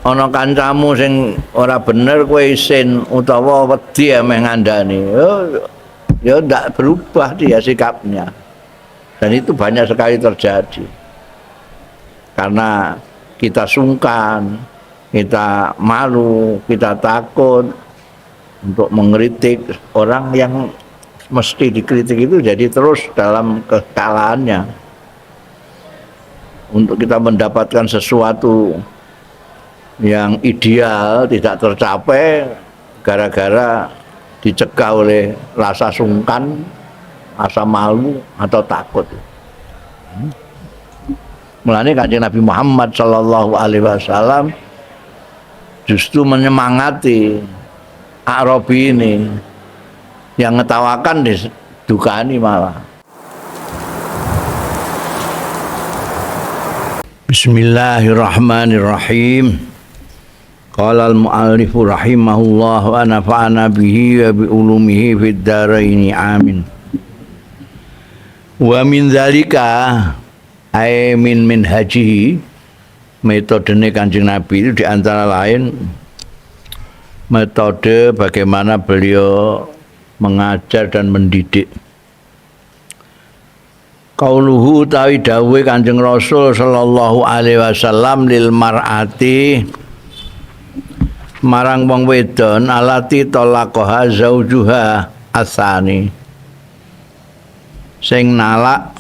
Ana kancamu sing ora bener kowe isin utawa wedi ameh ngandani. Ya ndak berubah dia sikapnya. Dan itu banyak sekali terjadi. Karena kita sungkan, kita malu, kita takut untuk mengkritik orang yang mesti dikritik itu jadi terus dalam kekalahannya. Untuk kita mendapatkan sesuatu yang ideal tidak tercapai gara-gara dicegah oleh rasa sungkan, rasa malu atau takut. Mulane Kanjeng Nabi Muhammad sallallahu alaihi wasallam justru menyemangati Arabi ini yang ngetawakan didukani malah. Bismillahirrahmanirrahim. Qala al-mu'allifu rahimahullah wa nafa'ana bihi wa bi ulumihi fid dharaini amin. Wa min dzalika ay min minhajihi, metodene Kanjeng Nabi itu di antara lain metode bagaimana beliau mengajar dan mendidik. Qauluhu utawi dawuhe Kanjeng Rasul sallallahu alaihi wasallam lil mar'ati marang wong wedon alati talaqaha zaujuha asani, sing nalak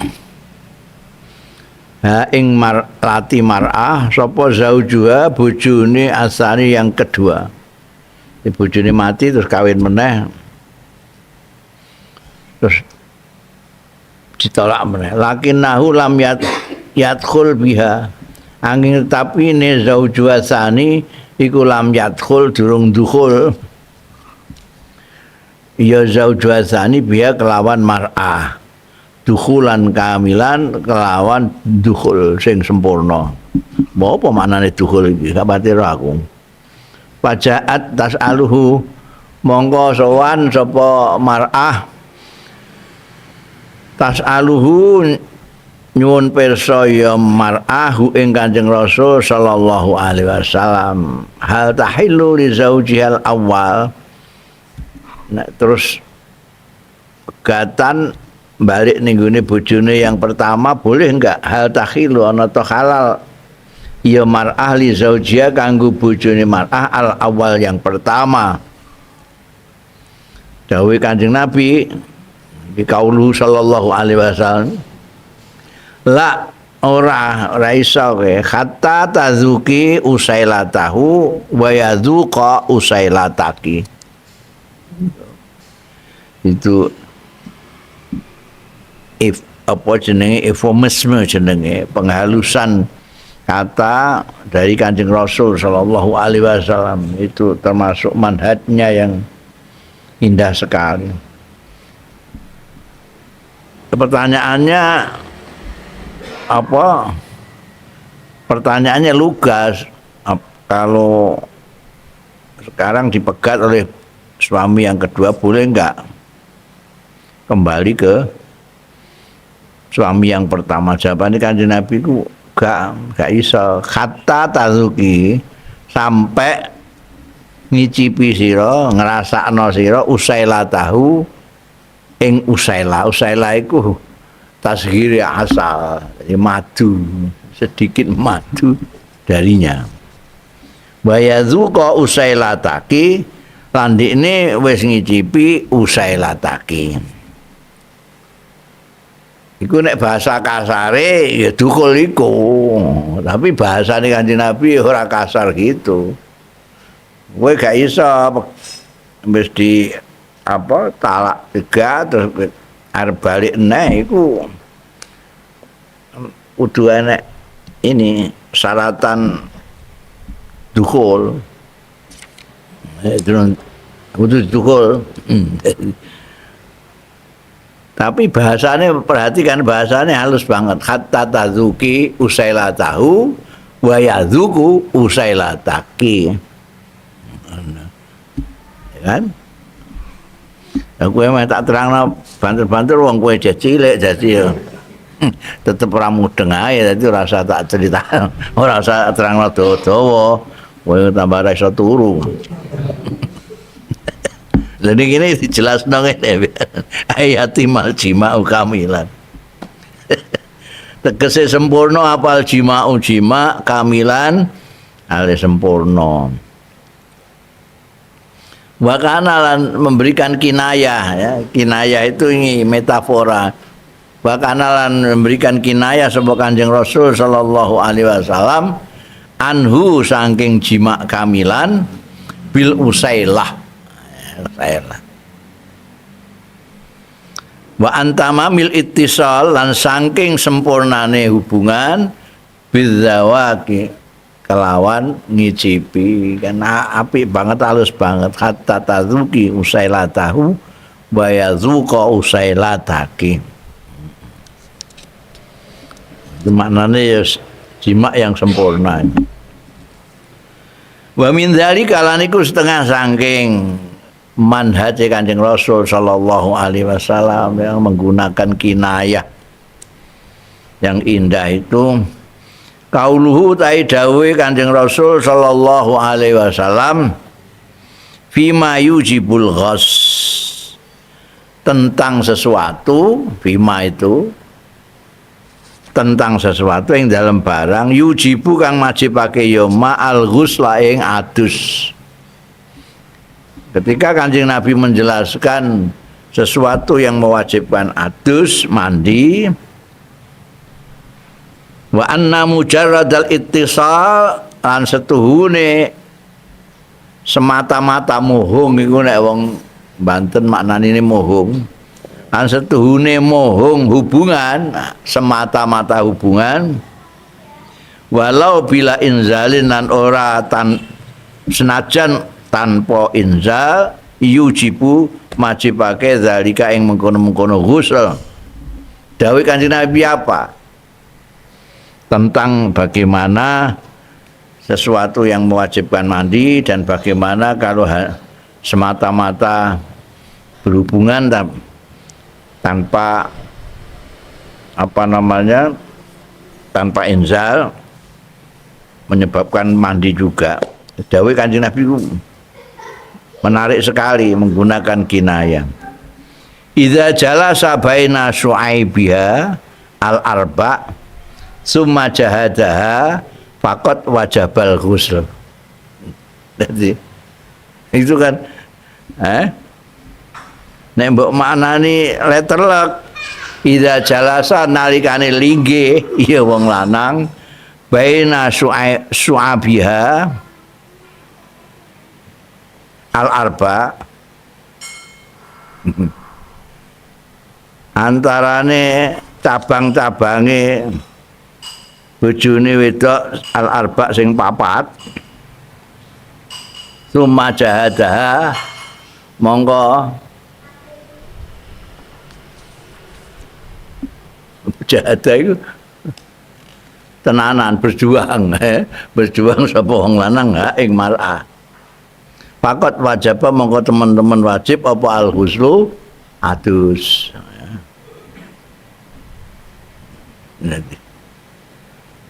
ha ing mar'ati mar'ah sapa zaujuha bojone asani yang kedua. Bojone mati terus kawin meneh terus ditolak meneh. Lakinnahu lam yadkhul biha, angin tetapi ne zaujuha sani iku lam yadkhul durung dukhul ya zaujuha sani biha kelawan mar'ah dukhulan kamilan kelawan dukhul sing sempurna. Apa maknane dukhul iki? Gak pati ro aku. Pajaat tasaluhu mongko sowan sapa mar'ah tasaluhu nyuwun pirsa ya mar'ahu ing Kanjeng Rasul sallallahu alaihi wasallam hal tahillu li zaujihal awal. Nek terus pegatan balik ning gone bojone yang pertama boleh enggak? Hal tahillu ana ta halal ya mar'ah li zaujiha kanggo bojone mar'ah al awal yang pertama. Dawuhe Kanjeng Nabi di kaulu sallallahu alaihi wasallam la ora iso kowe hatta tazuki usailatahu wa yazuqa usailataki. Itu if apa jenenge eufemisme jenenge penghalusan kata dari Kanjeng Rasul sallallahu alaihi wasallam itu termasuk manhajnya yang indah sekali. Pertanyaannya apa? Pertanyaannya lugas. Kalau sekarang dipegat oleh suami yang kedua boleh enggak kembali ke suami yang pertama? Jawabannya Kanjeng Nabi ku gak iso. Hatta tazuki sampai ngicipi sira, ngrasakno sira usailatahu ing usaila. Usaila iku tasghiri asal, jadi madu, sedikit madu darinya. Wa yazuqa usailataki lan ndikne wis ngicipi usailataki. Iku nek bahasa kasare ya dukul iku, tapi bahasane Kanjeng Nabi ora kasar gitu. Kowe gak iso mesti apa talak tiga terus arep balik neh iku kudu enek ini syaratan dukul. Kudu dukul. Tapi bahasanya perhatikan bahasanya halus banget. Hatta tazuki usailatahu wa yazuku usailataki. Ya kan? Lah kowe meh tak terangno banter-banter wong kowe jek cilik dadi ya tetep ora mudeng ae dadi ora usah tak cerita, ora usah terangno dawa-dawa. Kowe tambah ra iso turu. Lha niki ngene dijelasno ngene. Ayati mal jima'u kamilan. Tegese sempurna apal jima'u jima' kamilan ale sempurna. Wa kana lan memberikan kinayah ya. Kinayah itu ini metafora. Wa kana lan memberikan kinayah sapa Kanjeng Rasul sallallahu alaihi wasallam anhu saking jima' kamilan bil usailah. Usailah. Wa antamamil ittisal lan saking sempurnane hubungan bidzawaki kelawan ngicipi kan apik banget halus banget hatta tazuki usailatahu wa yazuqa usailataki. Itu maknanya ya jimak yang sempurna. Wa min dzalika lan iku setengah saking manhaj Kanjeng Rasul sallallahu alaihi wasallam yang menggunakan kinayah yang indah itu kauluhu tai dawuhe Kanjeng Rasul sallallahu alaihi wasallam fima yujibul ghas tentang sesuatu, fima itu tentang sesuatu yang dalam barang yujibu kang majibake ya ma'al ghusla ing adus. Ketika Kanjeng Nabi menjelaskan sesuatu yang mewajibkan adus mandi, wa anna mujarradal ittisal lan setuhune semata-mata muhung iku nek wong Banten maknane ini muhung, lan setuhune muhung hubungan semata-mata hubungan walau bila inzalin lan ora tan senajan tanpa inzal yujibu majibake zalika ing mengkono-mengkono ghusl. Dawuh Kanjeng Nabi apa? Tentang bagaimana sesuatu yang mewajibkan mandi dan bagaimana kalau semata-mata berhubungan tanpa apa namanya, tanpa inzal menyebabkan mandi juga. Dawuh Kanjeng Nabi menarik sekali menggunakan kinayah. Idza jalasa baina syu'aibiha al-arba summa jahadaha faqad wajabal ghusl. Jadi itu kan nek mbok maknani letterlek idza jalasa nalikane linggih ya wong lanang baina syu'abiha al-arba antarane cabang-cabange bojone wedok al-arba sing papat summa jahadaha mongko jahada iku tenanan berjuang berjuang sapa wong lanang ha ing mar'ah. Pakot wajib mongko teman-teman wajib apa al-ghuslu adus.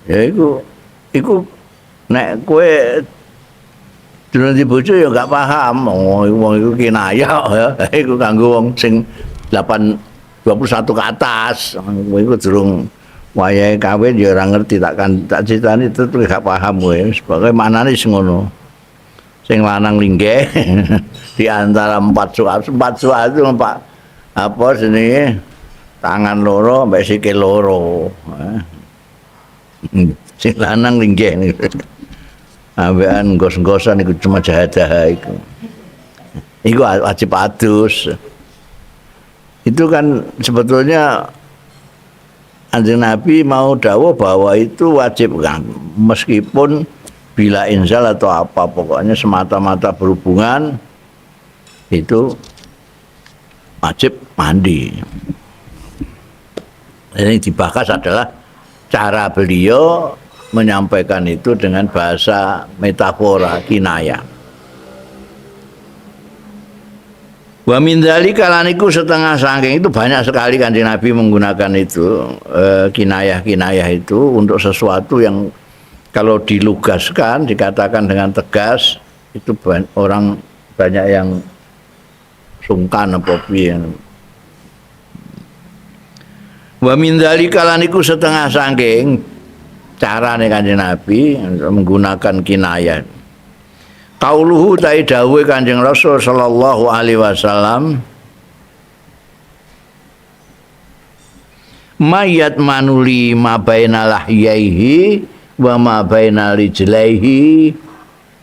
Ya iku nek kowe durung di bojo ya gak paham. Oh, wong iku kinayah ya. Iku kanggo wong sing 8 21 ke atas. Kowe iku durung wayahe kawin ya ora ngerti, tak critani tetep gak paham kowe. Pokoke maknane wis ngono. Sing lanang linggih di antara empat suat itu empat apa jenenge tangan loro mbek sikil loro. Sing lanang linggih niku. Ambekan nggos-nggosan iku cuma jahadah iku. Iku wajib adus. Itu kan sebetulnya Kanjeng Nabi mau dawuh bahwa itu wajib kan, meskipun bila inzal atau apa, pokoknya semata-mata berhubungan itu wajib mandi. Ini dibahas adalah cara beliau menyampaikan itu dengan bahasa metafora kinayah. Wa min dzalika lan iku setengah saking itu banyak sekali Kanjeng Nabi menggunakan itu kinayah-kinayah itu untuk sesuatu yang Kalau dilugaskan, dikatakan dengan tegas, itu orang banyak yang sungkan apa piye. Wa min dzalika lan iku setengah saking carane Kanjeng Nabi menggunakan kinayah. Qauluhu ta dawuhe Kanjeng Rasul sallallahu alaihi wasallam, mayat manuli ma baina lahyaihi wa ma baina rijlaihi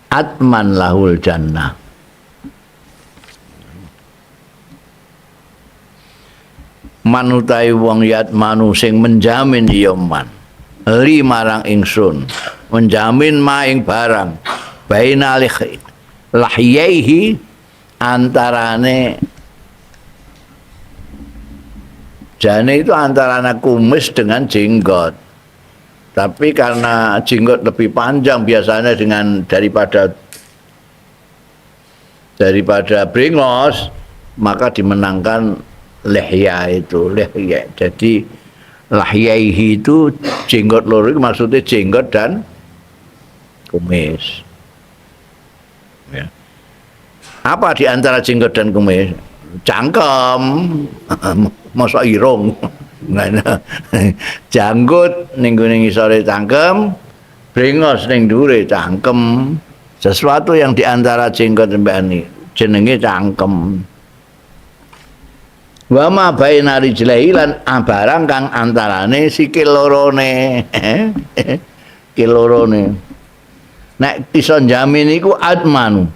atman lahul jannah. Manutai wong yatmanu sing menjamin ya man li marang ingsun, menjamin ma ing barang baina lahyaihi antarane jane itu antarane kumis dengan jenggot. Tapi karena jenggot lebih panjang biasanya dengan daripada brengos, maka dimenangkan lehya itu, lehya. Jadi lahyaihi itu jenggot loro itu maksudnya jenggot dan kumis. Ya. Apa di antara jenggot dan kumis? Cangkem, masa irung. Janggut ning gone ngisore cangkem, brengos ning dhuwure cangkem. Sesuatu yang di antara jenggot mbani jenenge cangkem. Wa ma baina rijlaihi lan barang kang antarane sikil lorone. Sikil lorone. Nek iso njamin iku atmanu.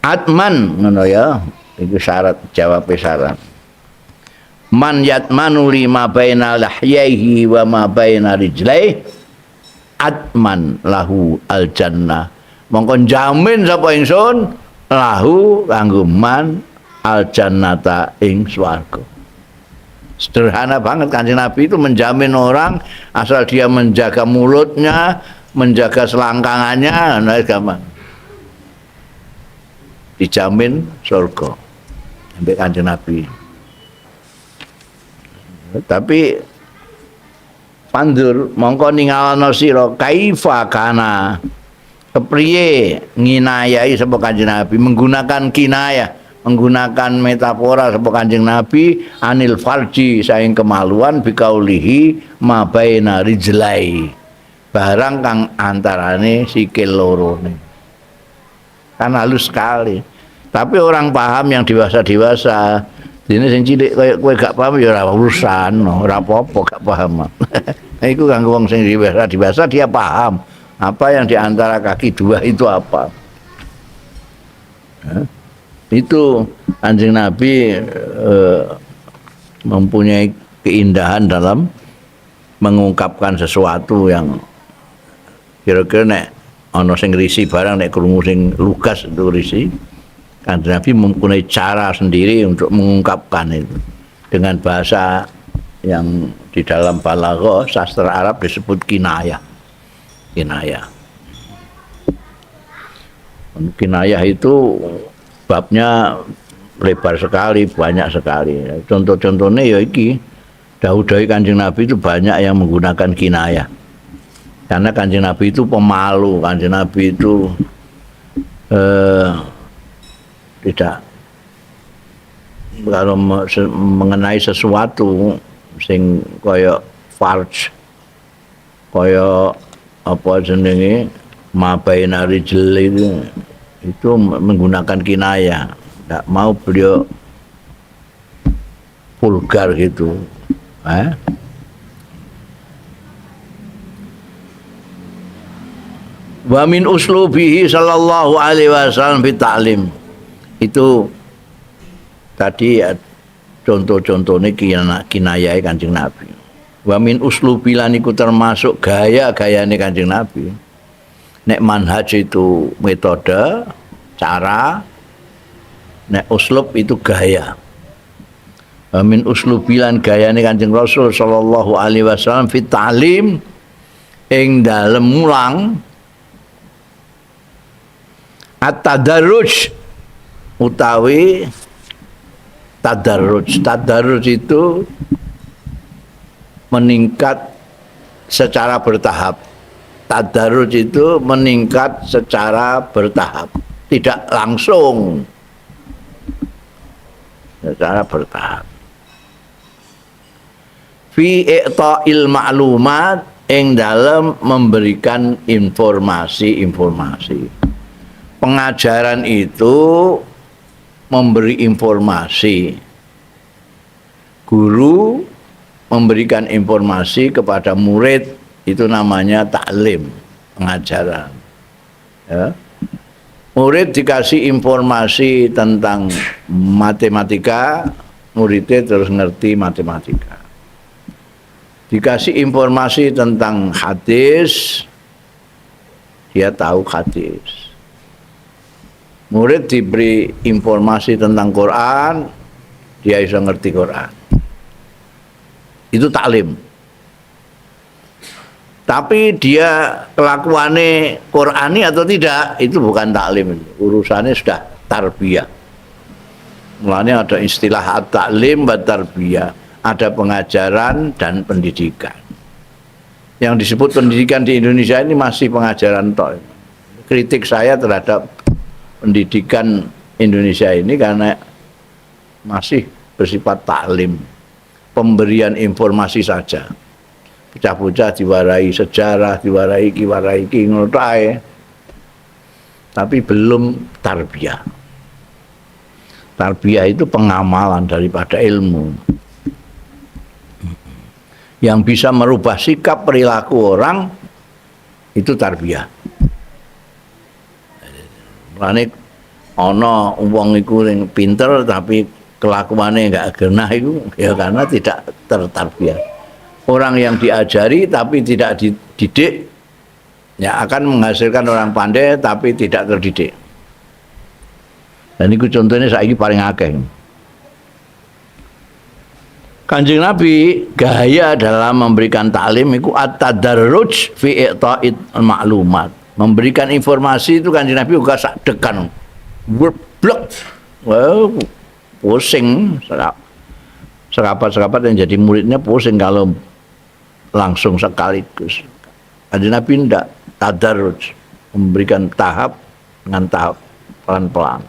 Atman ngono ya. Iku syarat, jawabe syarat. Man yatmanu lima baina lahyaihi wa ma baina rijlaihi atman lahu aljannah. Mongko jamin sapa ingsun lahu kanggo man aljannata ing swarga. Sederhana banget Kanjeng Nabi itu menjamin orang asal dia menjaga mulutnya, menjaga selangkangannya, nah gampang. Dijamin surga sampai Kanjeng Nabi. Tapi pandur mongko ningalana sira kaifa kana kepriye nginayai sapa Kanjeng Nabi, menggunakan kinayah, menggunakan metafora sapa Kanjeng Nabi anil farji saing kemaluan bikaulihi ma baina rijlai, barang kang antarane sikil lorone. Kan halus sekali. Tapi orang paham yang dewasa-dewasa, ini sing cilik kaya kowe gak paham ya ora urusan, ora apa-apa gak paham. Iku kanggo wong sing dewasa-dewasa dia paham apa yang di antara kaki dua itu apa. Itu Kanjeng Nabi mempunyai keindahan dalam mengungkapkan sesuatu yang kira-kira nek ana sing risi barang nek krungu sing lugas itu risi. Kanjeng Nabi mempunyai cara sendiri untuk mengungkapkan itu dengan bahasa yang di dalam balaghah sastra Arab disebut kinayah. Kinayah. Kinayah itu babnya lebar sekali, banyak sekali. Contoh-contohnya ya iki, dawuh-dawuh Kanjeng Nabi itu banyak yang menggunakan kinayah. Karena Kanjeng Nabi itu pemalu, Kanjeng Nabi itu tidak kalau mengenai sesuatu sing kaya farj, kaya apa jenenge ma baina rijl itu menggunakan kinayah. Tidak mau beliau vulgar gitu. Wa min uslubihi sallallahu alaihi wasallam fi ta'lim. Itu tadi ya, contoh-contohnya kinayah Kanjeng Nabi. Wa min uslubi lan iku termasuk gaya-gayane Kanjeng Nabi. Nek manhaj itu metode, cara, nek uslub itu gaya. Wa min uslubi lan gayane Kanjeng Rasul sallallahu alaihi wasallam fi ta'lim ing dalem mulang at-tadarruj utawi tadarruj. Tadarruj itu meningkat secara bertahap. Tadarruj itu meningkat secara bertahap, tidak langsung, secara bertahap. Fi i'ta'il ma'lumat ing dalem memberikan informasi-informasi. Pengajaran itu memberi informasi. Guru memberikan informasi kepada murid, itu namanya taklim, pengajaran. Ya. Murid dikasih informasi tentang matematika, muridnya terus ngerti matematika. Dikasih informasi tentang hadis, dia tahu hadis. Murid diberi informasi tentang Quran, dia bisa ngerti Quran. Itu taklim. Tapi dia kelakuannya Qurani atau tidak, itu bukan taklim. Urusannya sudah tarbiyah. Mulanya ada istilah at-taklim wa tarbiyah. Ada pengajaran dan pendidikan. Yang disebut pendidikan di Indonesia ini masih pengajaran tok. Kritik saya terhadap pendidikan Indonesia ini karena masih bersifat taklim, pemberian informasi saja. Bocah-bocah diwarai sejarah, diwarai iki, warai iki, ngono tok ae. Tapi belum tarbiyah. Tarbiyah itu pengamalan daripada ilmu. Yang bisa merubah sikap perilaku orang itu tarbiyah. Mulane ana wong iku sing pinter tapi kelakuannya enggak genah iku ya karena tidak tertarbiyah. Orang yang diajari tapi tidak dididik ya akan menghasilkan orang pandai tapi tidak terdidik. Dan itu contohnya saiki paling akeh. Kanjeng Nabi gaya dalam memberikan taklim itu at-tadarruj fi i'ta'id maklumat. Memberikan informasi itu Kanjeng Nabi juga sak dekan. Blek. Wow, pusing. Serapat-serapat yang jadi muridnya pusing kalau langsung sekaligus. Kanjeng Nabi ndak, tadarruj, memberikan tahap dengan tahap pelan-pelan.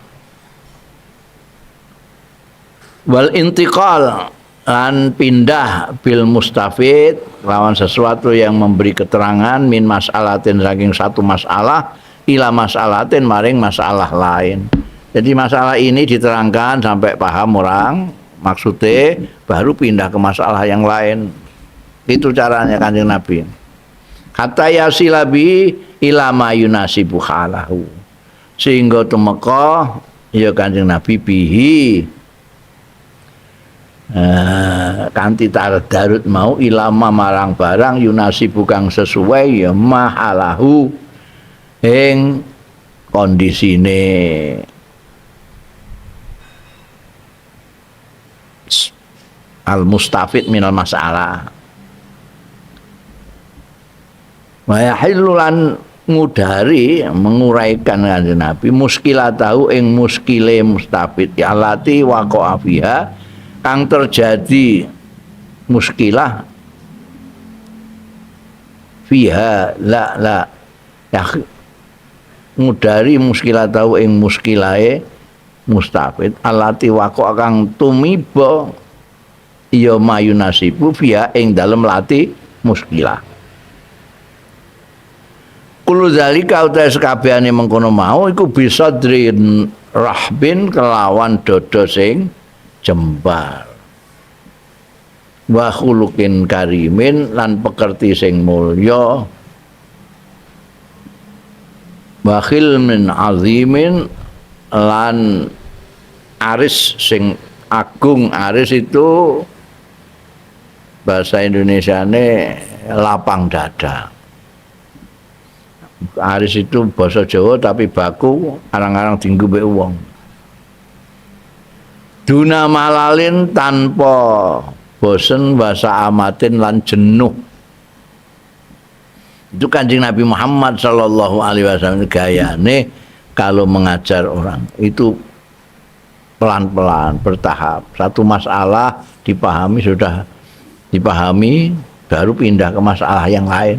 Wal intiqal lan pindah bil mustafid lawan sesuatu yang memberi keterangan min mas'alatin saking satu masalah ila mas'alatin maring masalah lain. Jadi masalah ini diterangkan sampai paham orang maksudnya, baru pindah ke masalah yang lain. Itu caranya Kanjeng Nabi. Hatta yasila bi ila ma yunasibu halahu. Sehingga tumeka ya Kanjeng Nabi bihi kanthi tadarut mau ilama marang barang yunasibu kang sesuai ya mahalahu ing kondisine al mustafid minal masalah. Wa yahillu lan ngudari menguraikan Kanjeng Nabi muskilatahu ing muskile mustafid alati waqa'a fiha kang terjadi muskilah fiha la la ya ngudari muskilah tahu ing muskilahe mustafid alati waqa'a kang tumiba ya mayunasibu fiha ing dalem lati muskilah. Kullu zalika uta sekabehane mengkono mau iku bisadrin rahbin kelawan dodo sing jembar wa khuluqin karimin lan pekerti sing mulya wa khilmin azimin lan aris sing agung. Aris itu bahasa Indonesiane lapang dada. Aris itu bahasa Jawa tapi baku arang-arang dinggo mbek wong. Duna malalin tanpa bosen bahasa amatin lan jenuh. Itu Kanjeng Nabi Muhammad sallallahu alaihi wasallam gayane kalau mengajar orang itu pelan-pelan, bertahap. Satu masalah dipahami sudah dipahami, baru pindah ke masalah yang lain.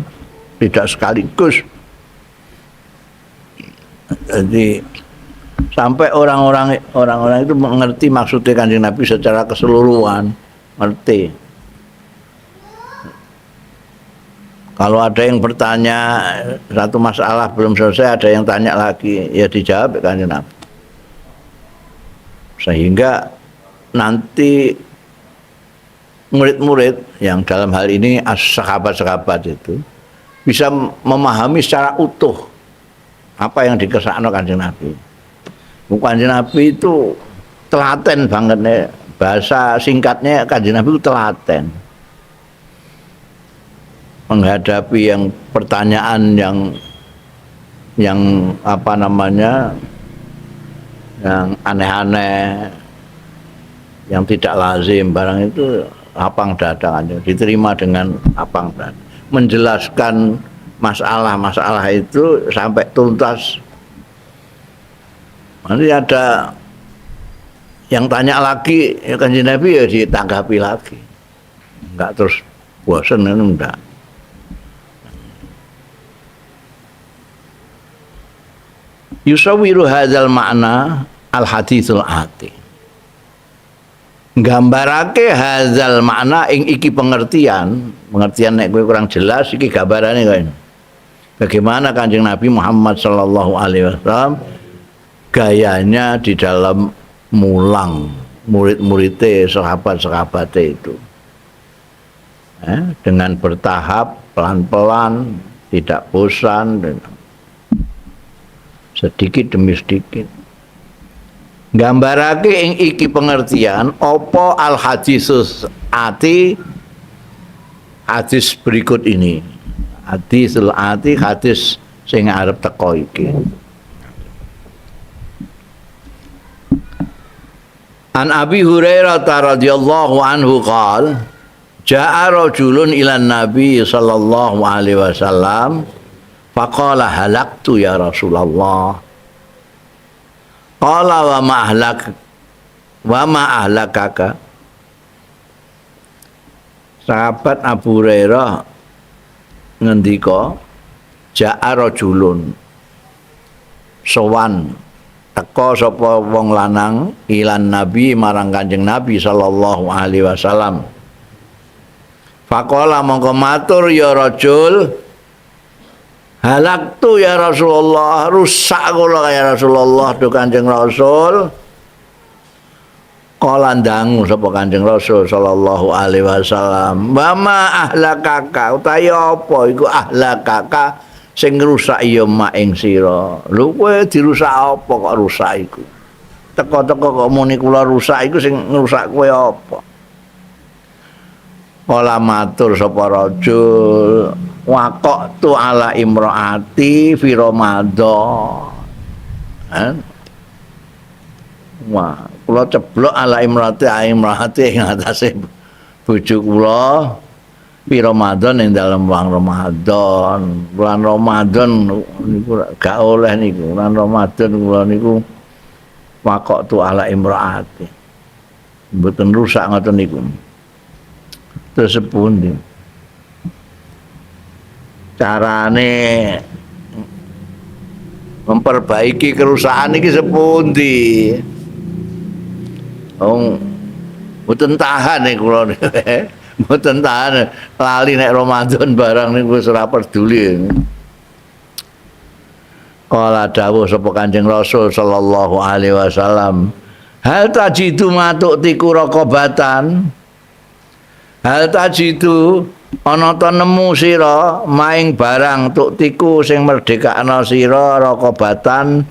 tidak sekaligus. Jadi sampai orang-orang itu mengerti maksudnya Kanjeng Nabi secara keseluruhan, ngerti. Kalau ada yang bertanya satu masalah belum selesai, ada yang tanya lagi, ya dijawab Kanjeng Nabi. Sehingga nanti murid-murid yang dalam hal ini sahabat-sahabat itu bisa memahami secara utuh apa yang dikersakno Kanjeng Nabi. Kanjeng Nabi itu telaten banget nih, bahasa singkatnya Kanjeng Nabi itu telaten menghadapi yang pertanyaan yang apa namanya, yang aneh-aneh, yang tidak lazim barang itu lapang dada, diterima dengan lapang dada, menjelaskan masalah-masalah itu sampai tuntas. Nanti ada yang tanya lagi, ya Kanjeng Nabi ya ditanggapi lagi, enggak terus bosen, enggak. Yusawiru hadzal makna al haditsul ati. Gambarake hadzal makna ing iki pengertian, pengertian nek kowe kurang jelas iki gambarane kaya. Bagaimana Kanjeng Nabi Muhammad sallallahu alaihi wasallam gayanya di dalam mulang murid-muridnya, sahabat-sahabatnya itu. Dengan bertahap, pelan-pelan, tidak bosan, sedikit demi sedikit. Gambarake ing iki pengertian apa al hadisus ati, hadis berikut ini. Hadisul ati, hadis sing arep teko iki. An Abi Hurairah radhiyallahu anhu qal jaa rajulun ila Nabi sallallahu alaihi wasallam faqala halaktu ya Rasulullah. Qala wa ma ahlak wa ma ahlakaka. Sahabat Abu Hurairah ngendika jaa rajulun, sowan teka sapa wong lanang ilan Nabi marang Kanjeng Nabi sallallahu alaihi wasallam. Faqala mongko matur ya rajul, halaktu ya Rasulullah, rusak kula ya Rasulullah do Kanjeng Rasul. Kala ndangu sapa Kanjeng Rasul sallallahu alaihi wasallam, wa ma ahlakaka, utawi apa iku ahlakaka sing ngrusak ya mak ing sira. Lho kowe dirusak apa kok rusak iku? Teko-teko kok muni kula rusak iku sing ngrusak kowe apa? Kala matur sapa rajul, waqa'tu ala imraati fi Ramadan. Wah, kula ceblok ala imraati ing atase bojo kula fi Ramadan ing dalem wang Ramadan. Bulan Ramadan niku gak oleh niku. Bulan Ramadan kula niku waqa'tu ala imraati. Mboten rusak ngoten niku. Terus sepundi carane memperbaiki kerusakan iki sepundi? Wong mboten tahan nek kula niku. Mboten tahan lali nek Ramadan barang niku wis ora peduli. Kala dawuh sapa Kanjeng Rasul sallallahu alaihi wasallam, hal tajidu matuk tiku raqabatan. Hal tajidu ana ta nemu sira maing barang tuk tiku sing merdekakno sira raqabatan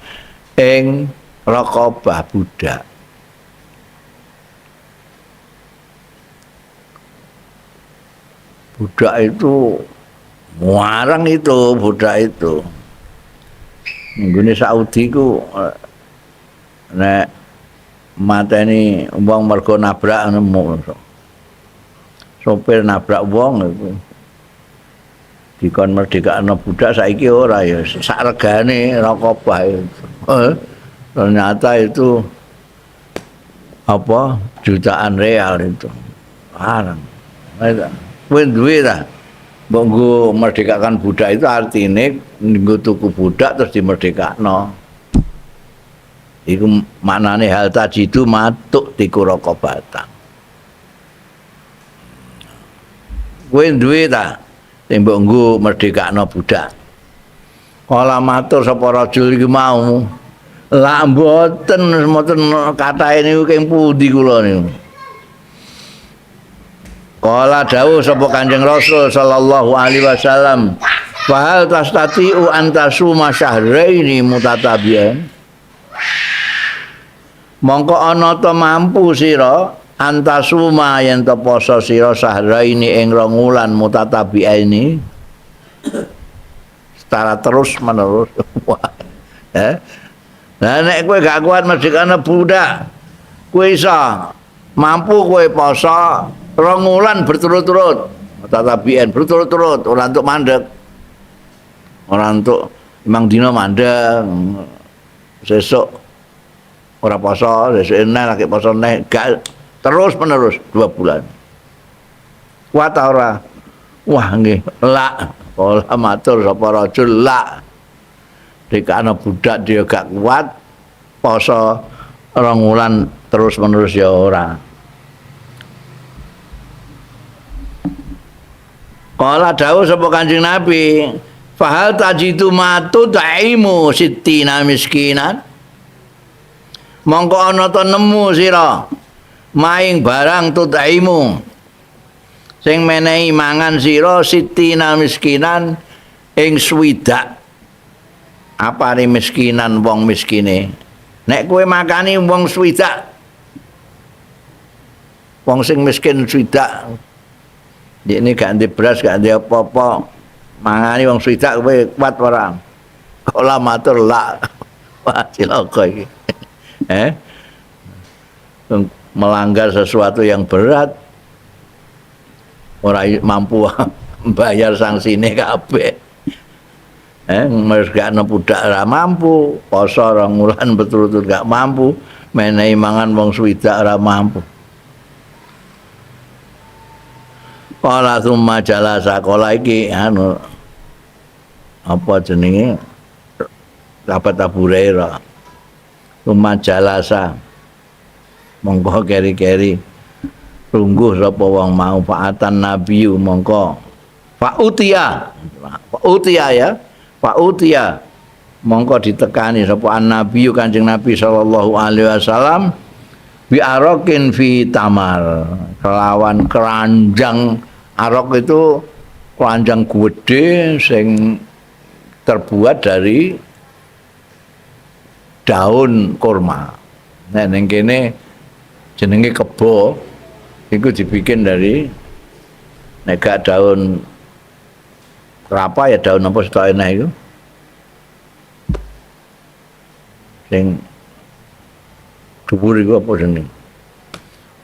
ing raqabah budak. Budak itu muarang itu budak itu. Nggone Saudi ku nek mateni wong mergo nabrak nemu. Sopir nabrak wong iku dikon merdekakno budak saiki ora ya sak regane raqabah itu. Ternyata itu apa jutaan real itu. Larang. Kowe duwe ta? Mbok nggo merdekakan budak itu artine nggo tuku budak terus dimerdekakno. Iku maknane hal tajidu matuk tiku raqabatan. Kowe duwe ta sing mbok nggo merdekakno budak. Kala matur sapa rajul iki mau. Lah mboten mboten katahe niku keng pundi kula niku. Kala dawuh sapa Kanjeng Rasul sallallahu alaihi wasallam, fa hal tastati'u an tasuma syahraini mutatabi'ain. Mongko ana ta mampu sira antasuma yen ta poso sira syahraini ing rong wulan mutatabi'aini secara terus menerus. Lah nek kowe gak kuat merdekane budak, kowe iso mampu kowe poso rong wulan berturut-turut, mutatabi'ain berturut-turut, ora entuk mandek. Ora entuk limang dina mandek, sesuk ora poso, sesuk eneh lagi poso neh, gak terus menerus 2 bulan. Kuat ta ora? Wah nggih, lak. Kala matur sapa rajul lak. Dikane budak dia gak kuat poso rong wulan terus menerus ya ora. Kala dawuh sapa Kanjeng Nabi, fahal tajidu ma tudaimu sittina miskinan. Mongko ana ta nemu sira maing barang tudaimu sing menehi mangan sira sittina miskinan ing swidak. Apane miskinan wong miskine? Nek kowe makani wong swidak, wong sing miskin swidak, ini gak ndek beras, gak ndek apa-apa, mangani wong swidak kowe kuat ora? Kala matur lak. Wah, cilaka iki. Melanggar sesuatu yang berat, ora mampu bayar sanksine kabeh. Merdekakno budak ora mampu, poso rong wulan berturut-turut gak mampu, menehi mangan wong swidak ora mampu. Kala summa jalasa, kala iki anu apa jenenge sahabat Abu Hurairah. Summa jalasa mongko keri-keri lungguh sapa wong mau faatan nabiyu mongko fautia, fautia ya, fautia mongko ditekani sapa an-nabiyu Kanjeng Nabi sallallahu alaihi wasallam bi arokin fi tamar, kelawan keranjang. Arok itu keranjang gede sing terbuat dari daun kurma. Nek ning kene jenenge kebo, iku dibikin dari nek gak daun kelapa ya daun apa setoke enak iku. Sing dhuwur iku apa jenenge?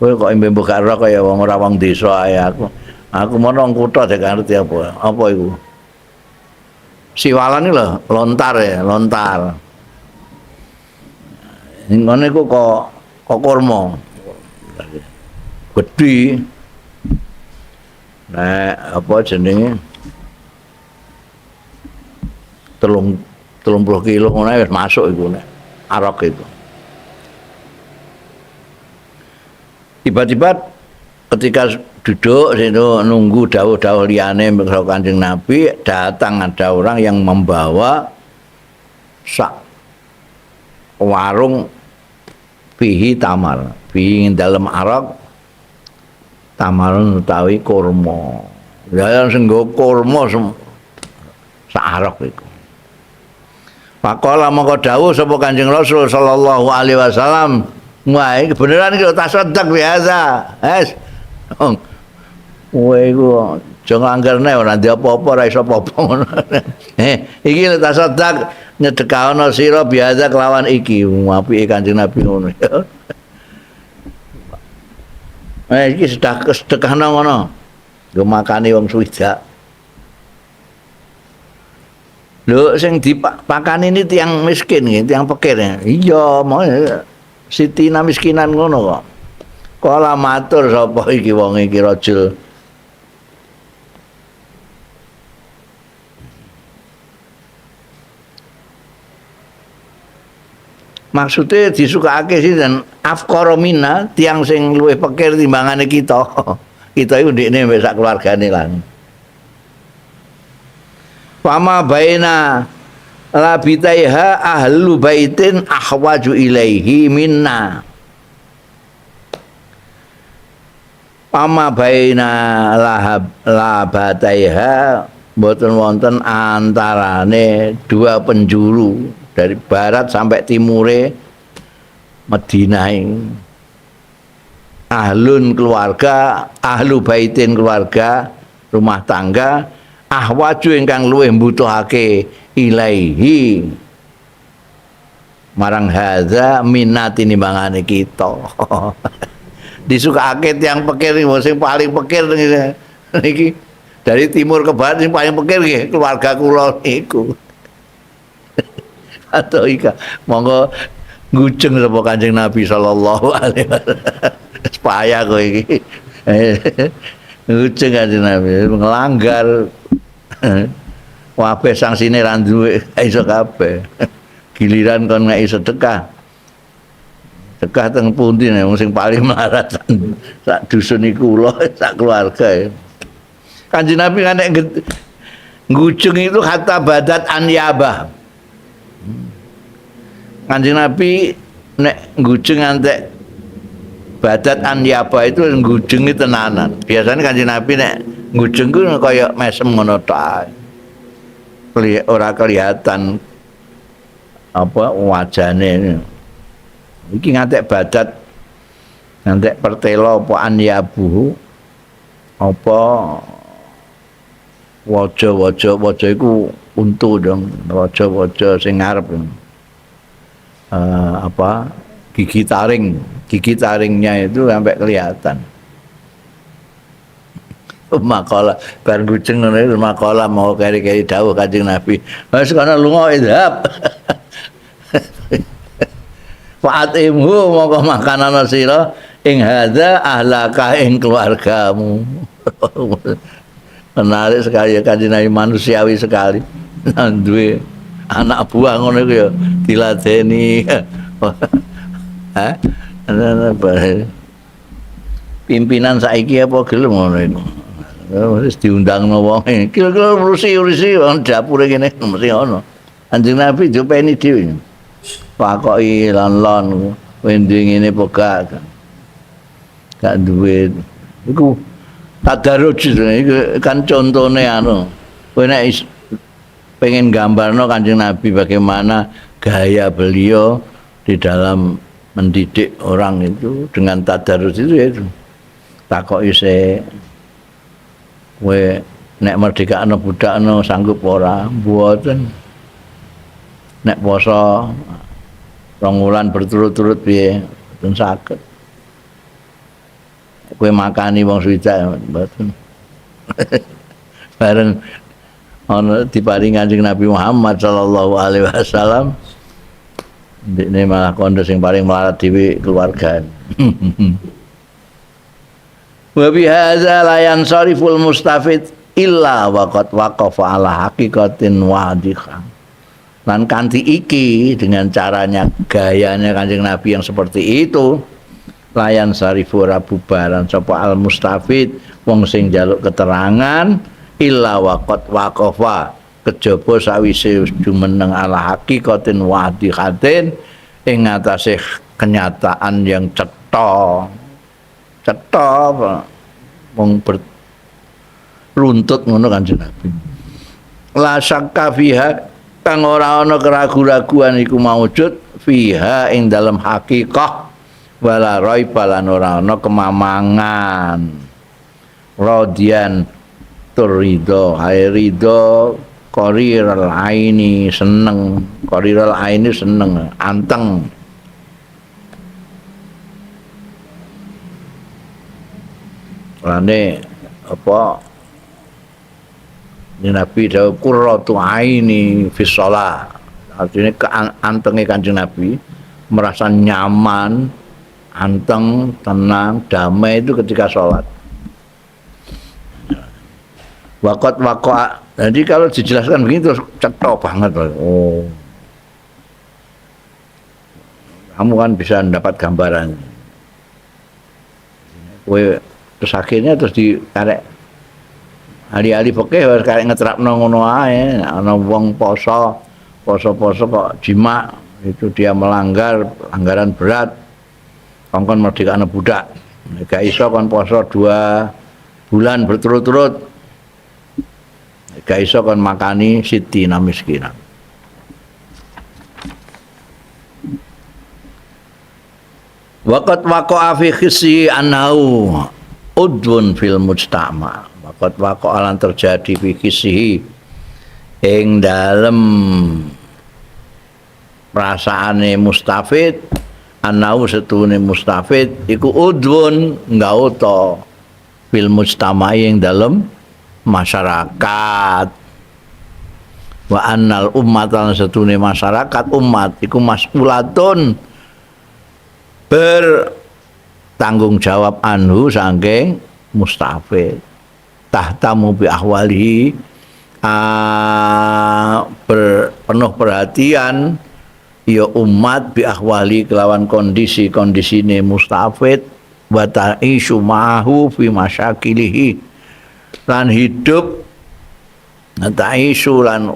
Kowe kok imbe gak ora kaya wong ora wong desa ae aku. Aku mono wong kutha gak ngerti apa. Apa iku? Siwalan iki lho, lontar ya, lontar. Ngono iku kok kurma. Gedhi. Nek apa jenenge? 30 kilo ngono wis masuk iku nek arok itu. Tiba-tiba ketika duduk situ nunggu dawuh-dawuh liyane karo Kanjeng Nabi, datang ada orang yang membawa sak warung fihi tamar, fihi dalem arok tamarun utawi kurma. Lah sing nggo kurma sak arok iku. Faqala mongko dawuh sapa Kanjeng Rasul sallallahu alaihi wasallam, wah iki beneran iki tasaddaq biasa. Es. Kowe iku aja nglanggarne ora ndek apa-apa ora iso apa-apa ngono. Iki lho tasaddaq nyedekahana sira biasa kelawan iki. Apike Kanjeng Nabi ngono. Iki sedekahna ngono. Nggo makani wong swidak. Lho sing dipakani ini tiyang miskin nggih, tiyang pikir. Iya, mau sitina miskinan ngono kok. Kala matur sapa iki wong iki rajul. Maksudnya disukakake sih dan afqara minna tiyang sing luwih pikir timbangane kita. Kita iku ndekne mbek sak keluargane lan. Fama baina labitaiha ahlu baitin ahwaju ilaihi minna. Fama baina labataiha mboten wonten antarane dua penjuru dari barat sampai timure Madinah ini. Ahlun keluarga, ahlu baitin keluarga, rumah tangga, ahwaju ingkang luwih mbutuhake ilaihi marang hadza minati nimbangane kita. Disukake tiyang pikir sing paling pikir niki dari timur ke barat sing paling pikir nggih keluarga kula niku. Atau ika monggo ngujeng sapa Kanjeng Nabi sallallahu alaihi wasallam. Payah kowe iki. Ngujeng Kanjeng Nabi nglanggar. Kabeh sanksine ra duwe iso kabeh. Giliran kon ngeki sedekah. Sedekah teng pundi nek wong sing paling melarat sak dusun iku kula sak keluarga. Kanjeng Nabi kan nek ngujeng itu hatta badat anyabah. Kanjeng Nabi nek ngujeng ngantek badat anyabah itu ngujengi tenanan. Biasanya Kanjeng Nabi nek ngujeng ku kaya mesem ngono tok. Ora kelihatan apa wajane. Iki ngantek badat ngantek pertelo apa anyabuhu apa waja-waja, waja iku untu dong, waja-waja sing ngarep. Apa gigi taring, gigi taringnya itu sampai kelihatan. Makalah bar ngujeng ngono iku makalah mau keri-keri dawuh Kanjeng Nabi. Wis kono lunga idhab. Fa'atimhu mongko makanana sira ing hadza ahlaka ing keluargamu. Menarik sekali ya Kanjeng Nabi, manusiawi sekali. Duwe anak buah ngono iku ya diladeni. Hah? Pimpinan saiki apa gelem ngono iku. Wis diundangno wong. Kira-kira urusi-urusi wong dapure kene mesti ono. Kanjeng Nabi diopeni dhewe. Pakoki lon-lon kowe duwe ngene apa gak? Gak duwe. Iku tadarruj iku kan contone anu. Kowe nek pengen gambarno Kanjeng Nabi bagaimana gaya beliau di dalam mendidik orang itu dengan tadarus itu ya itu. Takoki se kowe nek merdekakno budakno sanggup ora? Mboten. Nek poso 2 wulan berturut-turut piye? Mboten saged. Kowe makani wong swidak mboten. Bareng ana diparingi Kanjeng Nabi Muhammad sallallahu alaihi wasallam ndekne malah kondo sing paling melarat dhewe keluarga. Wa bi hadza la yansariful mustafid illa waqad waqafa ala haqiqatin wadihah. Lan kanthi iki dengan caranya gayanya Kanjeng Nabi yang seperti itu layan sarifu rabubaran sapa al mustafid wong sing njaluk keterangan illa waqad waqafa kejaba sawise jumeneng ala haqiqatin wadihatin ing ngatasé kenyataan yang cetha. Cetha wong beruntut ngono Kanjeng Nabi. La syakka fiha kang ora ana keragu-raguan iku maujud fiha ing dalem hakikah wala raiba lan ora ana kemamangan. Radian tur ridho, hai ridho qariral aini seneng, qariral aini seneng, anteng. Lane apa ini Nabi dawuh qurratu aini fi shalah. Artinya keantenge Kanjeng Nabi merasa nyaman, anteng, tenang, damai itu ketika sholat. Waqat waqa'a. Jadi kalau dijelaskan begini terus cetha banget. Oh. Kamu kan bisa mendapat gambaran. Kowe terus akhirnya terus dikarek ahli-ahli fikih harus karek ngeterapno ngono ae. Nek ana wong poso, poso-poso kok jima, itu dia melanggar pelanggaran berat. Kongkon merdekane budak. Nek gak iso kon poso 2 bulan berturut-turut. Nek gak iso kon makani sitina miskinan. Waqat waqa'a fi khisi annahu udwun fil mujtama. Waqat waqa'a lan terjadi fi khisihi ing dalem perasaane mustafid, annahu setune mustafid iku udwun nggauta fil mujtama'i ing dalem masyarakat. Wa annal ummatan setune masyarakat umat iku mas'ulatun bertanggung jawab anhu saking mustafid, tahtamu bi ahwalihi, penuh perhatian ya umat bi ahwali kelawan kondisi-kondisine mustafid, wa ta'ishu ma'ahu fi masyakilihi lan hidup, ta'ishu lan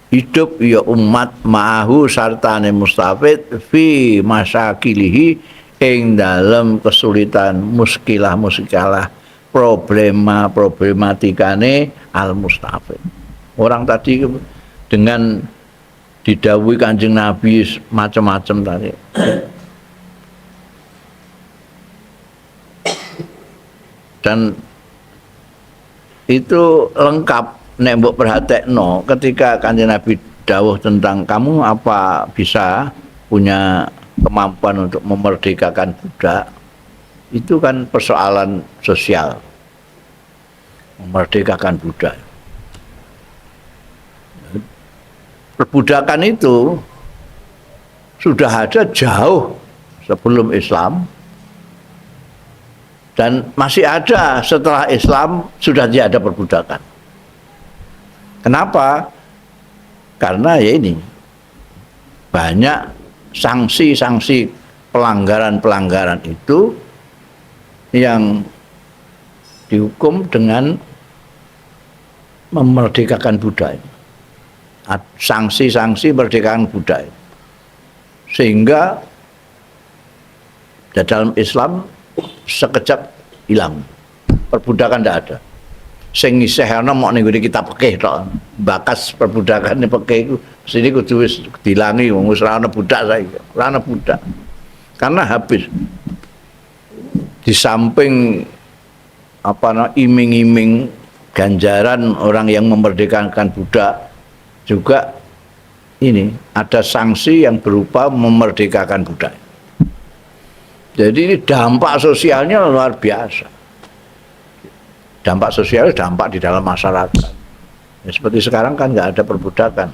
hidup ya umat ma'ahu sartane mustafid fi masyakilihi ing dalem kesulitan muskilah-muskilah problema problematikane al mustafid. Orang tadi dengan didhawuhi Kanjeng Nabi macam-macam tadi. Dan itu lengkap nek mbok perhatekno ketika Kanjeng Nabi dawuh tentang kamu apa bisa punya kemampuan untuk memerdekakan budak, itu kan persoalan sosial. Memerdekakan budak. Perbudakan itu sudah ada jauh sebelum Islam dan masih ada setelah Islam, sudah tidak ada perbudakan. Kenapa? Karena ya ini banyak sanksi-sanksi pelanggaran-pelanggaran itu yang dihukum dengan memerdekakan budak. Sanksi-sanksi merdekakan budak. Sehingga di dalam Islam sekejap hilang. Perbudakan tidak ada. Sing isih ana mok ning nggone kitab fikih tok. Bakas perbudakan ning fikih iku sini kudu wis dilangi wong wis ora ana budak saiki. Ora ana budak. Karena habis. Di samping iming-iming ganjaran orang yang memerdekakan budak, juga ini ada sanksi yang berupa memerdekakan budak. Jadi ini dampak sosialnya luar biasa. Dampak sosialnya dampak di dalam masyarakat. Ya, seperti sekarang kan nggak ada perbudakan.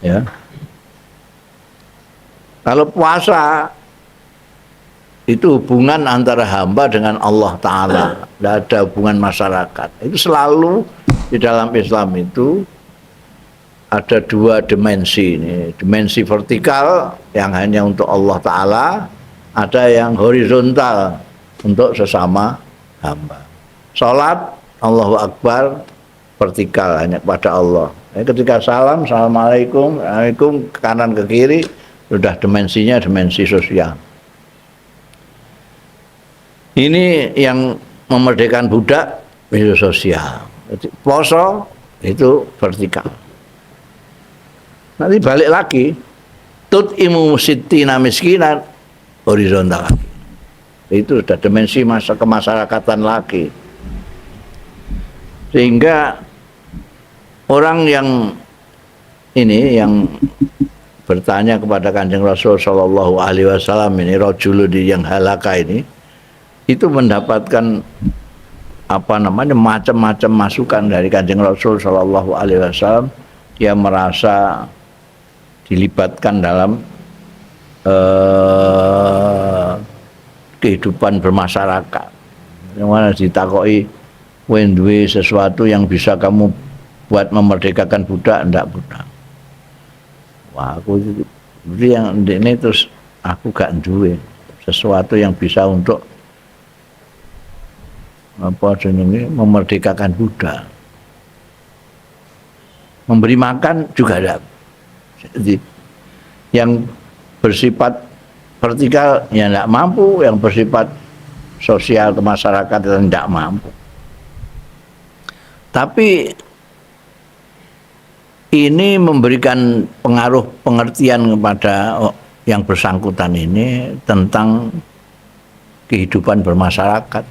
Ya. Kalau puasa itu hubungan antara hamba dengan Allah Ta'ala, nggak ada hubungan masyarakat. Itu selalu di dalam Islam itu ada dua dimensi ini, dimensi vertikal yang hanya untuk Allah Ta'ala, ada yang horizontal untuk sesama hamba. Salat Allahu Akbar vertikal hanya kepada Allah. Jadi ketika salam, assalamualaikum, assalamualaikum, ke kanan ke kiri, sudah dimensinya dimensi sosial. Ini yang memerdekakan budak itu sosial. Jadi poso itu vertikal. Nanti balik lagi, tut'imu sittina miskinan, horizontal lagi. Itu sudah dimensi masa kemasyarakatan lagi. Sehingga orang yang ini yang bertanya kepada Kanjeng Rasul Shallallahu Alaihi Wasallam ini, rajulun yang halaka ini, itu mendapatkan macam-macam masukan dari Kanjeng Rasul Shallallahu Alaihi Wasallam. Dia merasa dilibatkan dalam kehidupan bermasyarakat. Yang mana ditakoki, kowe duwe sesuatu yang bisa kamu buat memerdekakan budak, ndak budak. Wah, aku Jadi yang ini terus aku gak duwe sesuatu yang bisa untuk apa jenenge memerdekakan budak. Memberi makan juga ada. Jadi yang bersifat vertikal ya tidak mampu, yang bersifat sosial ke masyarakat tidak mampu. Tapi ini memberikan pengaruh pengertian kepada yang bersangkutan ini tentang kehidupan bermasyarakat.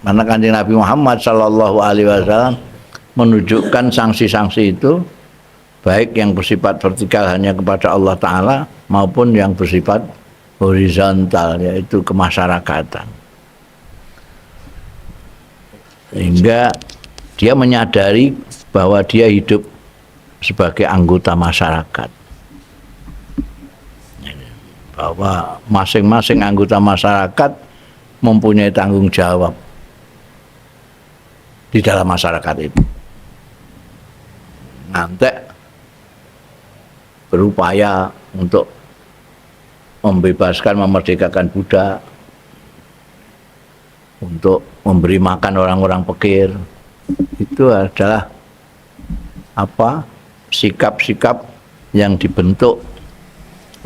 Karena Kanjeng Nabi Muhammad Shallallahu Alaihi Wasallam menunjukkan sanksi-sanksi itu baik yang bersifat vertikal hanya kepada Allah Ta'ala maupun yang bersifat horizontal yaitu kemasyarakatan, sehingga dia menyadari bahwa dia hidup sebagai anggota masyarakat, bahwa masing-masing anggota masyarakat mempunyai tanggung jawab di dalam masyarakat itu. Nanti berupaya untuk membebaskan, memerdekakan budak, untuk memberi makan orang-orang fakir, itu adalah apa sikap-sikap yang dibentuk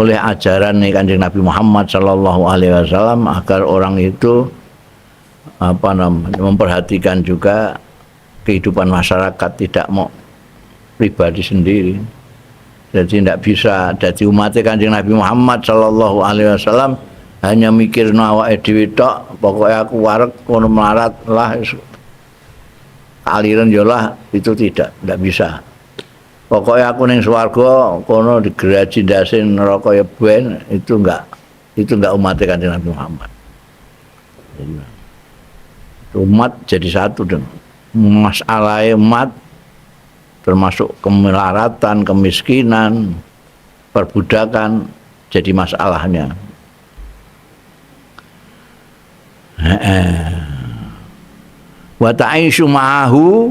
oleh ajaran nih Kanjeng Nabi Muhammad Shallallahu Alaihi Wasallam agar orang itu apa namanya memperhatikan juga kehidupan masyarakat, tidak mau pribadi sendiri. Jadi tidak bisa jadi umat Kanjeng Nabi Muhammad Shallallahu Alaihi Wasallam hanya mikir awake dhewe tok, pokoknya aku wareg kono melarat lah kaliren yo lah, itu tidak bisa. Pokoknya aku ning swarga kono digraji ndase neraka ya ben, itu enggak umat Kanjeng Nabi Muhammad. Jadi, umat jadi satu dan masalah umat termasuk kemelaratan, kemiskinan, perbudakan jadi masalahnya. Wa ta'ishu ma'ahu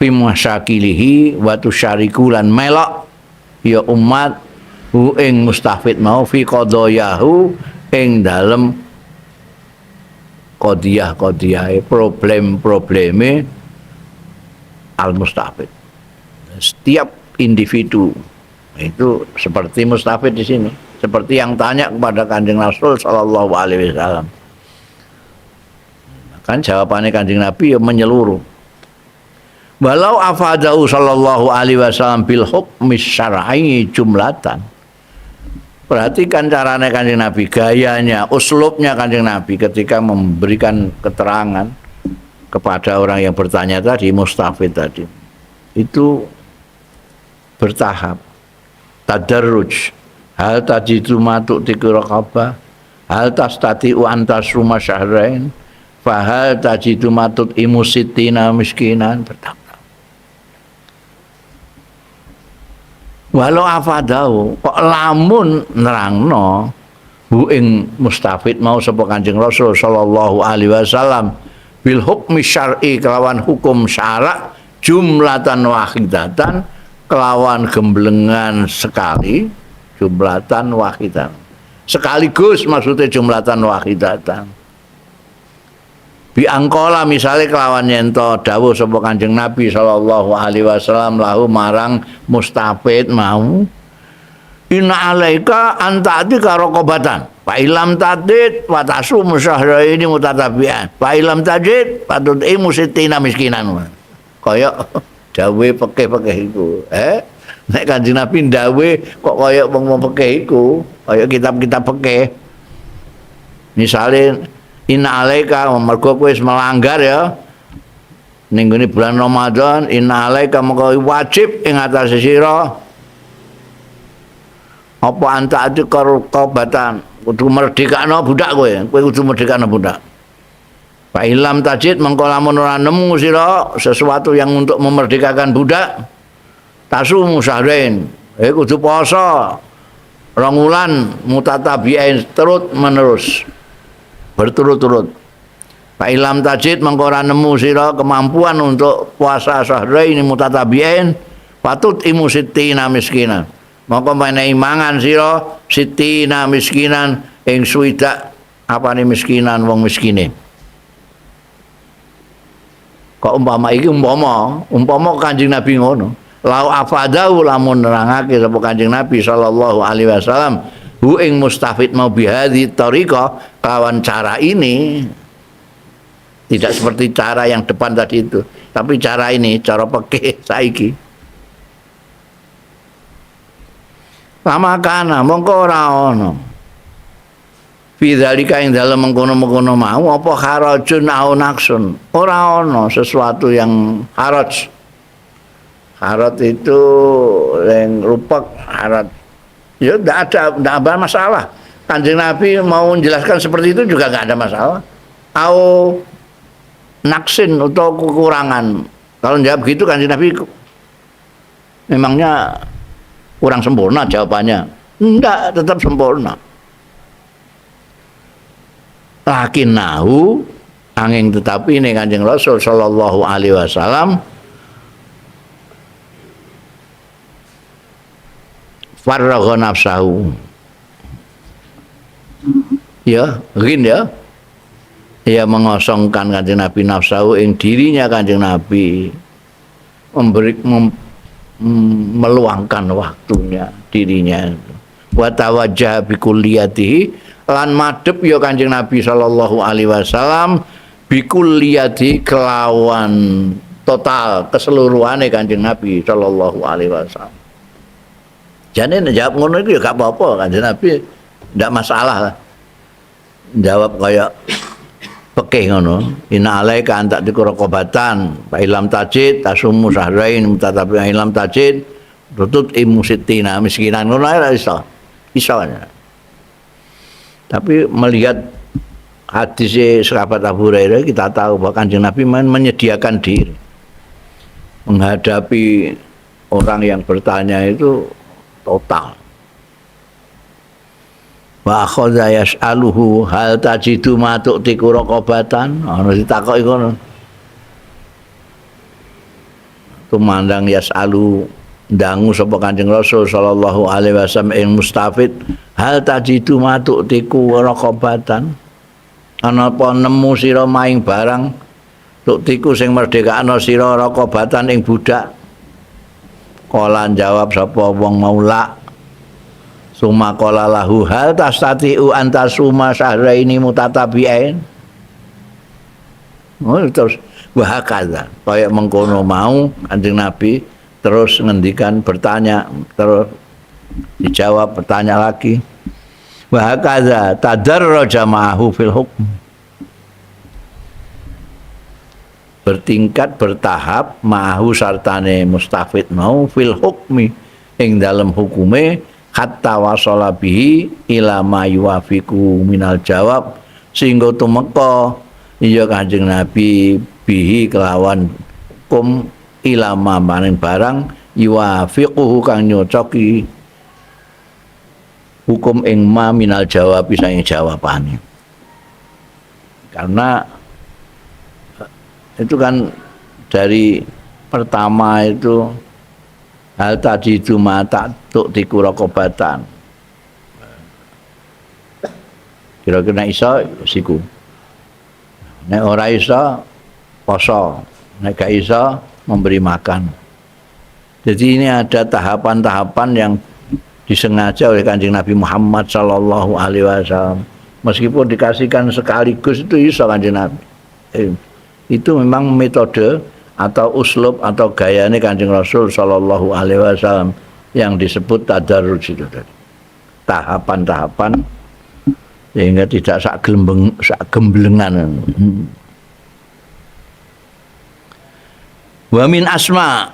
fi masyakilihi wa tusyariku lan melok ya umat hu ing mustafid mau fi qadayahu ing dalem qadiyah-qadiyahe problem-probleme al mustafid. Setiap individu itu seperti mustafid di sini, seperti yang tanya kepada Kanjeng Rasul Shallallahu Alaihi Wasallam. Kan jawabannya Kanjeng Nabi ya menyeluruh. Walau afadahu sallallahu alaihi wasallam bil hukmi syar'i jumlatan. Perhatikan caranya Kanjeng Nabi, gayanya, uslubnya Kanjeng Nabi ketika memberikan keterangan kepada orang yang bertanya tadi, mustafid tadi. Itu bertahap, tadarruj. Hal tajidu ma tu'tiqu raqabah, hal tastati'u an tasuma syahrain, fahal tajidu ma tut'imu sittina miskinan, bertahap. Walau afadau kok lamun nerangno hu ing mustafid mau sapa Kanjeng Rasul sallallahu alaihi wasallam bil hukmi syar'i kelawan hukum syarak jumlatan wahidatan kelawan gemblengan sekali, jumlatan wahidan sekaligus, maksudnya jumlatan wahidatan bi angkola misalnya kelawan yento dawuh sapa Kanjeng Nabi sallallahu alaihi wasallam lahu marang mustafid mau inna alaika antati karokobatan fa ilam tadid wa tasumu syahraini mutatabi'an fa ilam tajid fatut'imu sittina miskinan. Kaya dawuhe pekeh-pekeh iku. Nek Kanjeng Nabi dawuhe kok kaya wong-wong pekeh iku, kaya kitab-kitab pekeh. Misale inna alaika mergo kowe wis melanggar ya ning gone bulan Ramadan, inna alaika moko wajib ing atase sira apa anta atiqobatan kudu merdekakno budak kowe, kowe kudu merdekakno budak. Fa ilam tajid mengko lamun ora nemu sira sesuatu yang untuk memerdekakan budak, tasumu syahrain, kudu puasa rong wulan mutatabi'ain terus menerus berturut-turut. Fa ilam tajid mengko ora nemu sira kemampuan untuk puasa syahrain mutatabi'ain, patut imu sittina miskinan. Mongko menehi mangan sira sitina miskinan ing swidak apane miskinan wong miskine. Kok umpama iki umpama Kanjeng Nabi ngono. Lau afadahu lamun nerangake sapa Kanjeng Nabi sallallahu alaihi wasallam hu ing mustafid mau bihadzi tariqah lawan cara ini, tidak seperti cara yang depan tadi itu, tapi cara ini cara pekeh saiki. Lama kana mongko ora ana bidzalika ing dalem mengkono-mengkono mau apa harajun au naqsun, ora ana sesuatu yang haraj. Haraj itu yang rupek haraj ya ndak ada masalah. Kanjeng Nabi mau menjelaskan seperti itu juga nggak ada masalah. Au naksin atau kekurangan. Kalau jawab gitu Kanjeng Nabi memangnya kurang sempurna jawabannya? Enggak, tetap sempurna. Lakinnahu angin tetapi ini Kanjeng Rasul sallallahu alaihi wasallam farragha nafsahu. Ya, rin ya. Ia mengosongkan Kanjeng Nabi nafsahu ing dirinya Kanjeng Nabi, meluangkan waktunya dirinya. Wa tawajjaha bi kulliyatihi lan madhep ya Kanjeng Nabi sallallahu alaihi wasallam bi kulliyati kelawan total keseluruhane Kanjeng Nabi sallallahu alaihi wasallam. Jane nek jawab ngono iku ya gak apa-apa, Kanjeng Nabi ndak masalah lah. Jawab kaya pekeh ngono, inna alaika anta dikuraqabatan fa ilam tajid tasumu sahrain mutatabi ilam tajid tutut imu sitina miskinan ngono ae iso. Iso. Tapi melihat hadis sahabat Abu Hurairah kita tahu bahwa Kanjeng Nabi menyediakan diri menghadapi orang yang bertanya itu total. Wa akhadha yas'aluhu hal tajidu ma tu'tiku raqabatan, ana ditakoki ngono. Tumandang yas'alu ndangu sapa Kanjeng Rasul sallallahu alaihi wasallam ing mustafid hal tajidu ma tu'tiku raqabatan, ana apa nemu sira maing barang tu'tiku sing merdekakno sira raqabatan ing budak. Kala jawab sapa wong maula suma qala lahu hal tastati'u antasuma syahraini mutatabi'ain. Oh, terus wahakaza kaya mengkono mau Kanjeng Nabi terus ngendikan bertanya terus dijawab bertanya lagi. Wahakaza tadarraja ma'ahu fil hukm, bertingkat bertahap ma'ahu sartane mustafid mau fil hukmi ing dalem hukume hatta wasala bihi ila ma yuwafiqu minal jawab, sehingga tumeka iya Kanjeng Nabi bihi kelawan hukum ila ma maring barang yuwafiquhu kang nyocoki hukum ing ma minal jawab saking jawabane. Karena itu kan dari pertama itu hal tadi itu mata tuk dikurokobatan kira-kira nek iso siku, nek ora iso poso, nek gak iso memberi makan. Jadi ini ada tahapan-tahapan yang disengaja oleh Kanjeng Nabi Muhammad sallallahu alaihi wasallam. Meskipun dikasihkan sekaligus itu iso Kanjeng Nabi. Itu memang metode atau uslub atau gayane Kanjeng Rasul sallallahu alaihi wasallam yang disebut tadarruj itu tadi. Tahapan-tahapan sehingga tidak sak gelembeng sak gemblengan. Wa min asma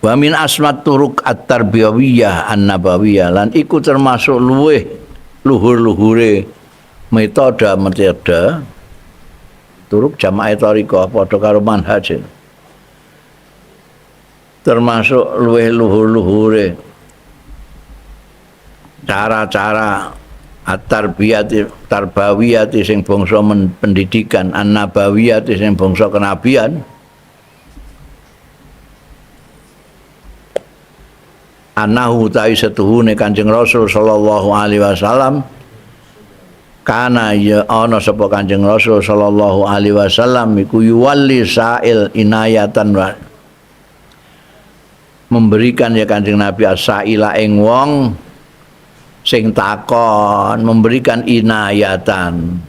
wa min asma turuk at-tarbiyawiyah an-nabawiyah lan iku termasuk luweh luhur-luhure metode-metode turuk jamaah thariqah padha karo manhaj, termasuk luweh luhur-luhure cara-cara at-tarbiyati tarbawiyati sing bangsa pendidikan, an-nabawiyati sing bangsa kenabian. Anahu ta'i setuhune Kanjeng Rasul sallallahu alaihi wasallam kana ya ana sapa Kanjeng Rasul sallallahu alaihi wasallam iku yuwalli sa'il inayatan wa memberikan ya Kanjeng Nabi as-sa'ila ing wong sing takon, memberikan inayatan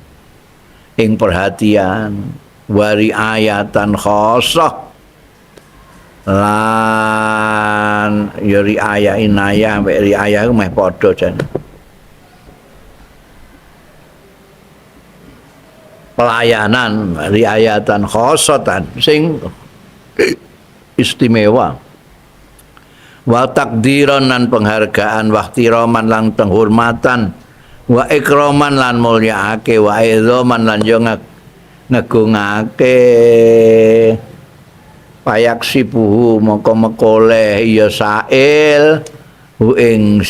ing perhatian wa riayatan khassah lan ya riayah inayah ambek riayah iku meh padha jan. Pelayanan riayatan khassatan sing istimewa wa takdiran lan penghargaan wa ihtiraman lan penghormatan wa ikraman lan mulyaake wa idzaman lan yo ngegungake payak sibuhu moko mekoleh ya sail hu ing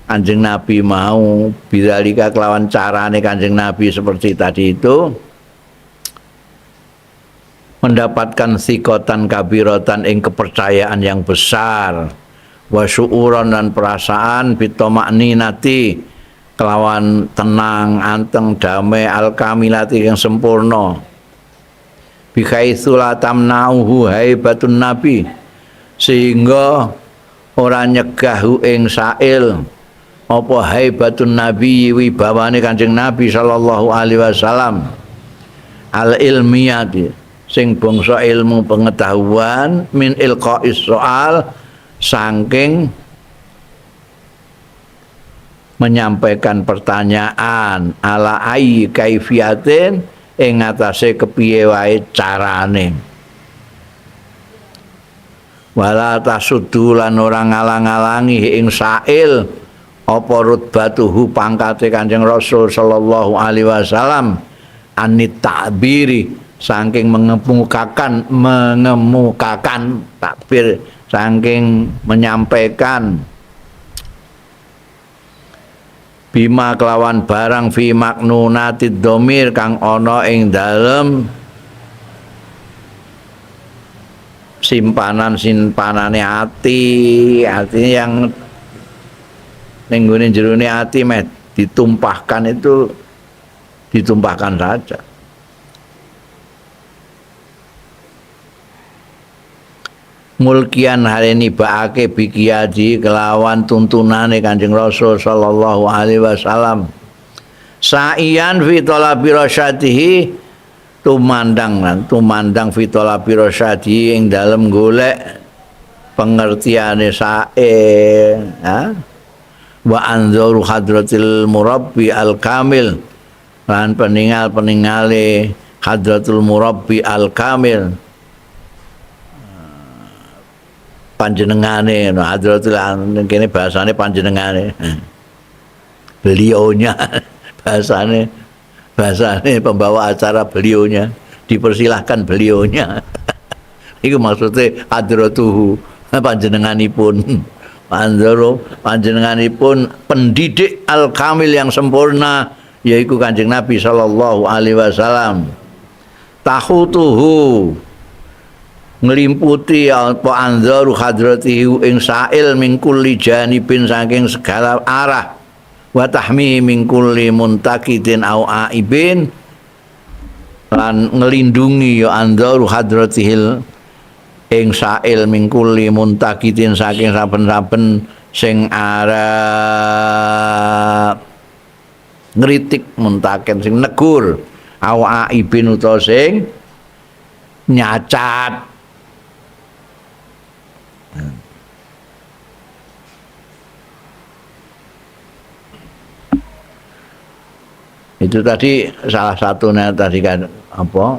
Kanjeng Nabi mau bidzalika kelawan carane Kanjeng Nabi seperti tadi itu mendapatkan sikotan kabirotan ing kepercayaan yang besar wa syuuran dan perasaan bitomakninati kelawan tenang anteng damai alkamilati yang sempurna bikaitsu la tamna'uhu haibatun nabi sehingga ora nyegah ing sail apa haibatun nabi wibawane Kanjeng Nabi sallallahu alaihi wasallam al ilmiyati sing bangsa ilmu pengetahuan min ilqa'is soal saking menyampaikan pertanyaan ala ayyi kaifiatin ing atase kepiye wae carane wala tasuddu lan ora ngalang-alangi ing sail apa rutbatuhu pangkate Kanjeng Rasul sallallahu alaihi wasallam anit ta'biri saking mengemukakan takbir saking menyampaikan bima kelawan barang fi maknunatid domir kang ana ing dalem simpanan-simpanane ati, artinya yang ning nggone jerone ati meh ditumpahkan itu ditumpahkan saja. Mulkian hari ini baake bikiaji kelawan tuntunane Kanjeng Rasul sallallahu alaihi wasallam sa'iyan fi talabi rasyadihi tumandang lan tumandang fi talabi rasyadihi ing dalem golek pengertiane sae ha wa anzuru hadratil murabbi al kamil lan peningal-peningale hadratul murabbi al kamil panjenengane no hadratul kene bahasane panjenengane beliaunya bahasane pembawa acara beliaunya dipersilahkan beliaunya iku maksudnya hadratuhu panjenenganipun panjero panjenenganipun pendidik al kamil yang sempurna yaiku Kanjeng Nabi sallallahu alaihi wasallam tahutuhu nglimputi apa anzaru hadratihi ing sa'il min kulli janibin saking segala arah wa tahmi min kulli muntakidin au aibin lan nglindungi ya anzaru hadratihil ing sa'il min kulli muntakidin saking saben-saben sing arep ngritik muntakin sing negur au aibin utawa sing nyacat. Itu tadi salah satunya tadi kan apa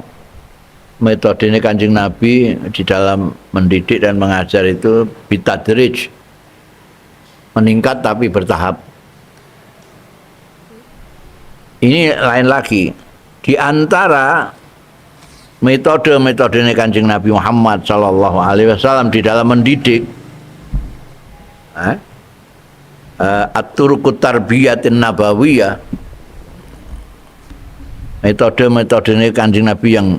metode ini Kanjeng Nabi di dalam mendidik dan mengajar itu bitadrij, meningkat tapi bertahap. Ini lain lagi di antara metode-metode ini Kanjeng Nabi Muhammad sallallahu alaihi wasallam di dalam mendidik, at-turuqut tarbiyatin nabawiyah, metode-metode ini Kanjeng Nabi yang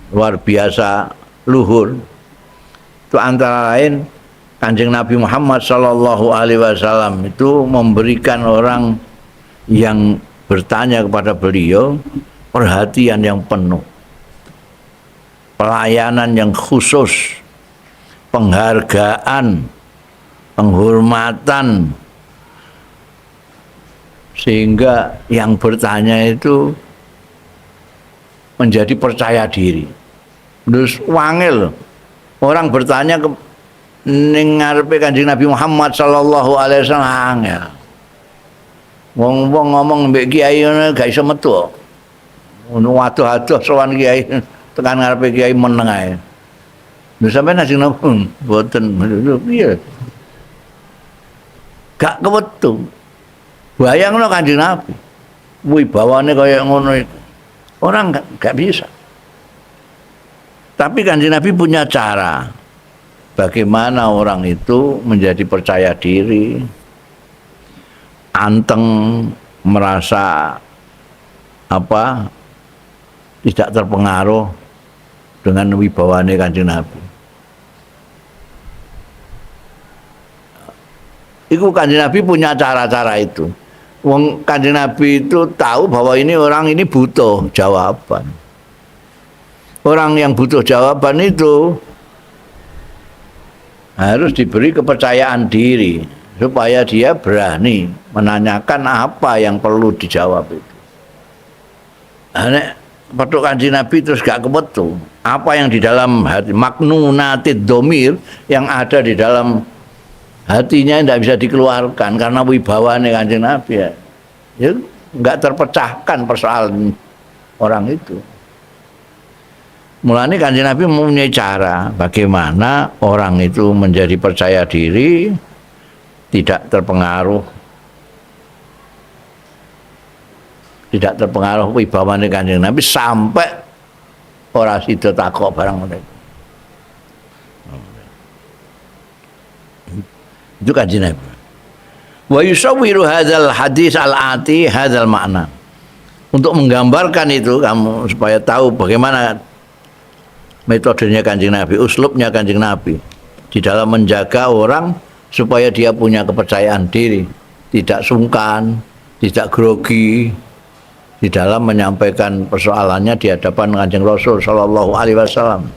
luar biasa luhur itu antara lain Kanjeng Nabi Muhammad Shallallahu Alaihi Wasallam itu memberikan orang yang bertanya kepada beliau perhatian yang penuh, pelayanan yang khusus, penghargaan, penghormatan, sehingga yang bertanya itu menjadi percaya diri. Terus wangel orang bertanya ke ning ngarepe Kanjeng Nabi Muhammad sallallahu alaihi wasallam angel. Wong-wong ngomong mbek kiai ngono gak iso metu. Ngono waduh-aduh sowan kiai tekan ngarepe kiai meneng ae. Lha sampeyan ajeng napa? Mboten. Piye? Gak kewetu. Bayangno Kanjeng Nabi. Wibawane kaya ngono iku. Orang gak bisa. Tapi Kanjeng Nabi punya cara bagaimana orang itu menjadi percaya diri, anteng, merasa apa, tidak terpengaruh dengan wibawane Kanjeng Nabi. Iku Kanjeng Nabi punya cara-cara itu. Wong Kanjeng Nabi itu tahu bahwa ini orang ini butuh jawaban. Orang yang butuh jawaban itu harus diberi kepercayaan diri supaya dia berani menanyakan apa yang perlu dijawab itu. Nek petuk Kanjeng Nabi terus gak kemetu, apa yang di dalam hati, maknunatid domir yang ada di dalam hatinya tidak bisa dikeluarkan karena wibawane Kanjeng Nabi ya. Ya nggak terpecahkan persoalan orang itu. Mulane Kanjeng Nabi mempunyai cara bagaimana orang itu menjadi percaya diri, tidak terpengaruh, tidak terpengaruh wibawane Kanjeng Nabi sampai ora sida takok barang ngono iku. Itu Kanjeng Nabi. Wa yusawwiru hadzal hadis al-ati hadzal makna. Untuk menggambarkan itu kamu supaya tahu bagaimana metodenya Kanjeng Nabi, uslubnya Kanjeng Nabi di dalam menjaga orang supaya dia punya kepercayaan diri, tidak sungkan, tidak grogi di dalam menyampaikan persoalannya di hadapan Kanjeng Rasul sallallahu alaihi wasallam.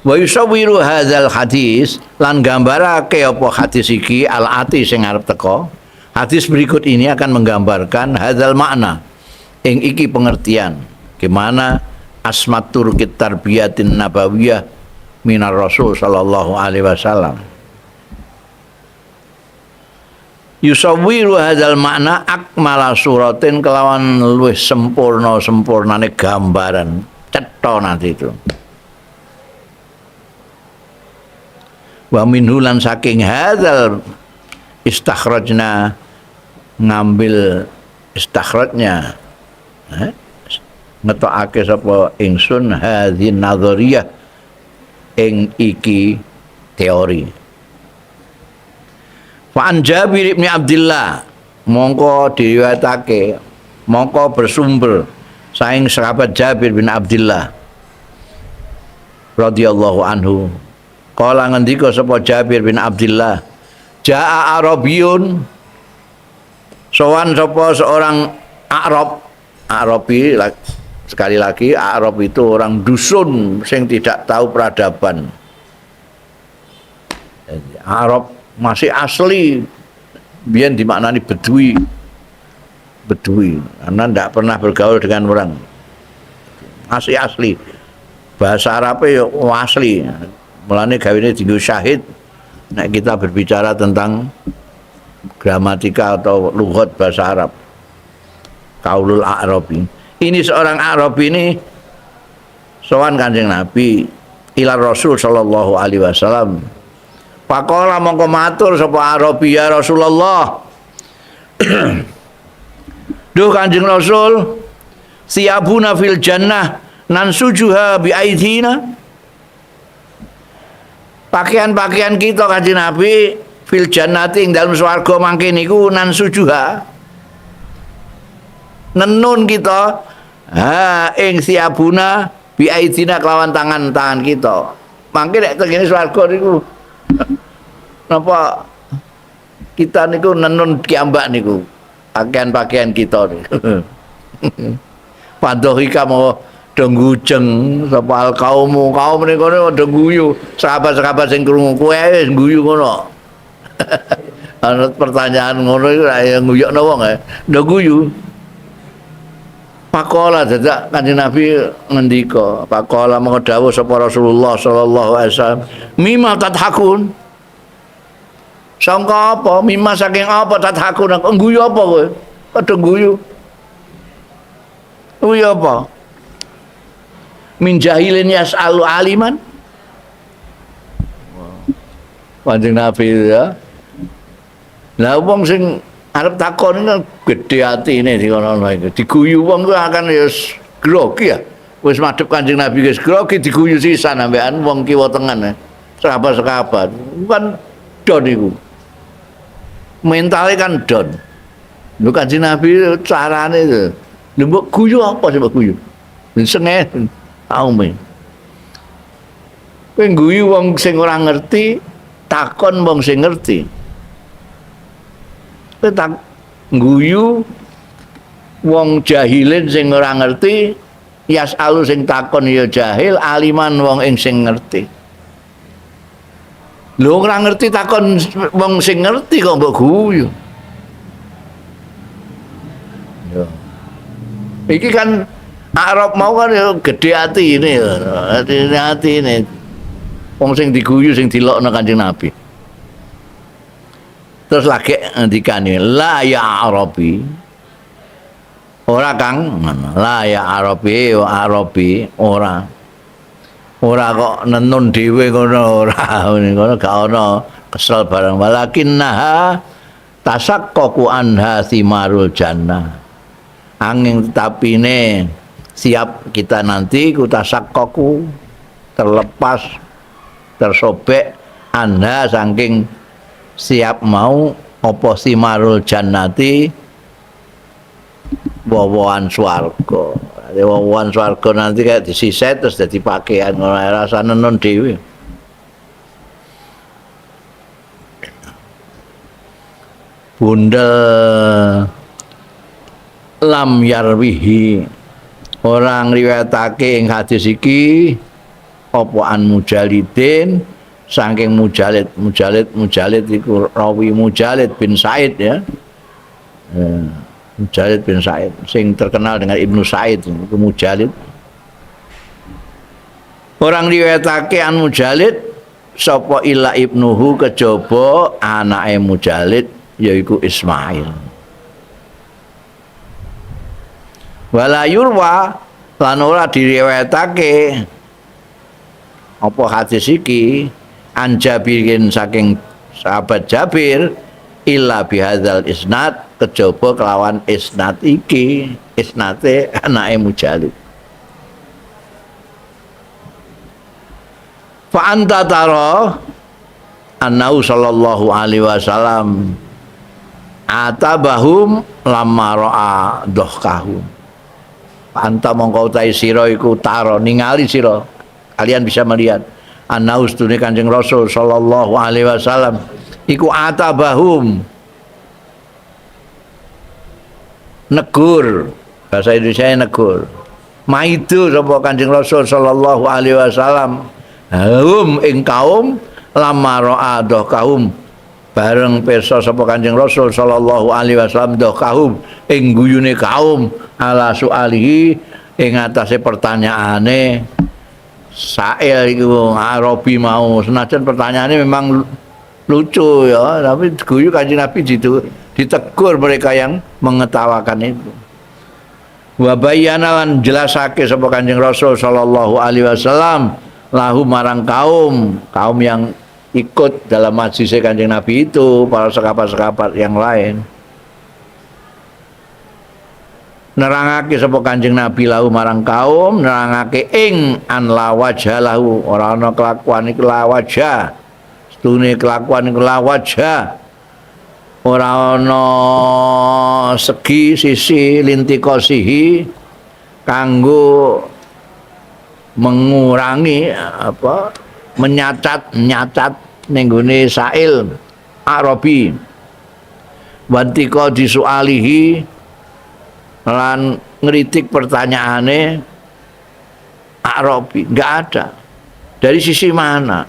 Wa yusawwiru hadzal hadis lan gambarake apa hadis iki al-ati sing arep teko. Hadis berikut ini akan menggambarkan hadzal makna ing iki pengertian gimana asmat turkit tarbiyatin nabawiyah minar Rasul sallallahu alaihi wasallam. Yusawwiru hadzal makna akmala suratin kelawan luwih sempurna sempurnane gambaran cetha nanti itu. Wa minhu lan saking hadzal istakhrajna ngambil istakhrajnya ngetokake sapa ingsun hadhi nadhariyah ing iki teori. Fa an Jabir bin Abdullah mongko diriwayatake mongko bersumber saking sahabat Jabir bin Abdullah radhiyallahu anhu. Kala ngendika sapa Jabir bin Abdullah, jaa Arabiyun, sowan sapa seorang Arab. Arabi, sekali lagi Arab itu orang dusun sing tidak tahu peradaban. Arab masih asli, biyen dimaknani bedui. Bedui, karena tidak pernah bergaul dengan orang. Masih asli. Bahasa Arabnya ya asli. Mulane gawene dienggo syahid nek kita berbicara tentang gramatika atau lughat bahasa Arab. Kaulul A'rabi. Ini seorang Arabi ini sowan Kanjeng Nabi ila Rasul sallallahu alaihi wasallam. Faqala mongko matur sapa Arabi, ya Rasulullah. Duh Kanjeng Rasul, siyabuna fil jannah nansujuha bi aidina. Pakaian-pakaian kita Kanjeng Nabi fil jannati ing dalem swarga mangke niku nansujuha. Nenun kita ha ing siabuna bi aidina kelawan tangan-tangan kita. Mangke nek tengene swarga niku Napa kita niku nenun kiambak niku pakaian-pakaian kita niku. Pandohika mau do ngujeng sapa al kaumu kaum niku do guyu, sahabat-sahabat sing krungu kowe wis guyu ngono. Ana pertanyaan ngono iku ya nguyokno wong ya, do guyu. Pakola dadak Kanjeng Nabi ngendika, pakola mengko dawuh sapa Rasulullah sallallahu alaihi wasallam, mimma tathakun. Sangka apa? Mimma saking apa tathakun? Kok guyu apa kowe? Padha guyu. Guyu apa? Min jahilin yas'alu aliman. Kanjeng Nabi ya. Lah wong sing arep takon kan gedhe atine dikono iku. Diguyu wong kuwi akan ya grogi ya. Wis madhep Kanjeng Nabi wis grogi diguyu sisan ambekan wong kiwa tengen. Sahabat-sahabat. Kan don iku. Mentale kan don. Lho Kanjeng Nabi carane itu. Lho mbok guyu apa sih mbok guyu? Sengeh kaume. Kowe guyu wong sing ora ngerti, takon wong sing ngerti. Kowe tak guyu wong jahilin sing ora ngerti, yasalu sing takon ya jahil, aliman wong ing sing ngerti. Lho ora ngerti takon wong sing ngerti kok mbok guyu. Ya. Iki kan Arab mau kan ya gede hati ini, hati ini. Wong sing diguyu sing dilokno Kanjeng Nabi. Terus lagi ngendikane la ya Arabi. Ora Kang, la ya Arabi, ya Arabi ora. Ora kok nenun dhewe ngono ora, ngono gak ono kesel barang. Walakinnaha tasaqqaqu anha thimarul jannah. Angin tetapine siap kita nanti kutasaqqaqu terlepas tersobek anha saking siap mau apa simarul jannati wowoan swarga. Wowoan swarga nanti kayak disiset terus dadi pakaian ngono rasane nenun dhewe. Bundel lam yarwihi orang riwayatake ing hadis iki apa an Mujalidin saking Mujalid, Mujalid iku rawi Mujalid bin Said ya. Mujalid bin Said sing terkenal dengan Ibnu Said iku Mujalid. Orang riwayatake an Mujalid sapa illa ibnuhu kejaba anake Mujalid yaiku Ismail. Wala yurwa lan ora diriwayatake apa hadis iki an Jabirin saking sahabat Jabir illa bihadzal isnad kejaba kelawan isnad iki isnate anake Mujalid. Fa anta tara annahu sallallahu alaihi wasallam atabahum lamma ra'a dhahkahum. Anta mongko utahe sira iku tara ningali sira, kalian bisa melihat annahu sedune Kanjeng Rasul sallallahu alaihi wasallam iku atabahum negur, bahasa Indonesia negur, maidu sapa Kanjeng Rasul sallallahu alaihi wasallam hum ing kaum lamma ra'a dhahkahum bareng pirsa sapa Kanjeng Rasul sallallahu alaihi wasallam dhahkahum ing guyune kaum ala sualihi ing atase pertanyaane Sail iku Arabi mau, senajan pertanyaannya memang lucu ya, tapi guyu Kanjeng Nabi ditegur mereka yang mengetawakan itu. Wa bayyana lan jelasake sapa Kanjeng Rasul sallallahu alaihi wasallam lahu marang kaum, kaum yang ikut dalam majlis Kanjeng Nabi itu, para sahabat-sahabat yang lain. Nerangake sapa Kanjeng Nabi lahu marang kaum, nerangake ing an la wajha lahu, ora ana kelakuan iku la wajha. Stune kelakuan iku la wajha. Ora ana segi sisi lintikosihi kanggo mengurangi apa menyacat nyacat ning gone sa'il Arabi wantika disualihi lan ngritik pertanyaane Arabi, enggak ada. Dari sisi mana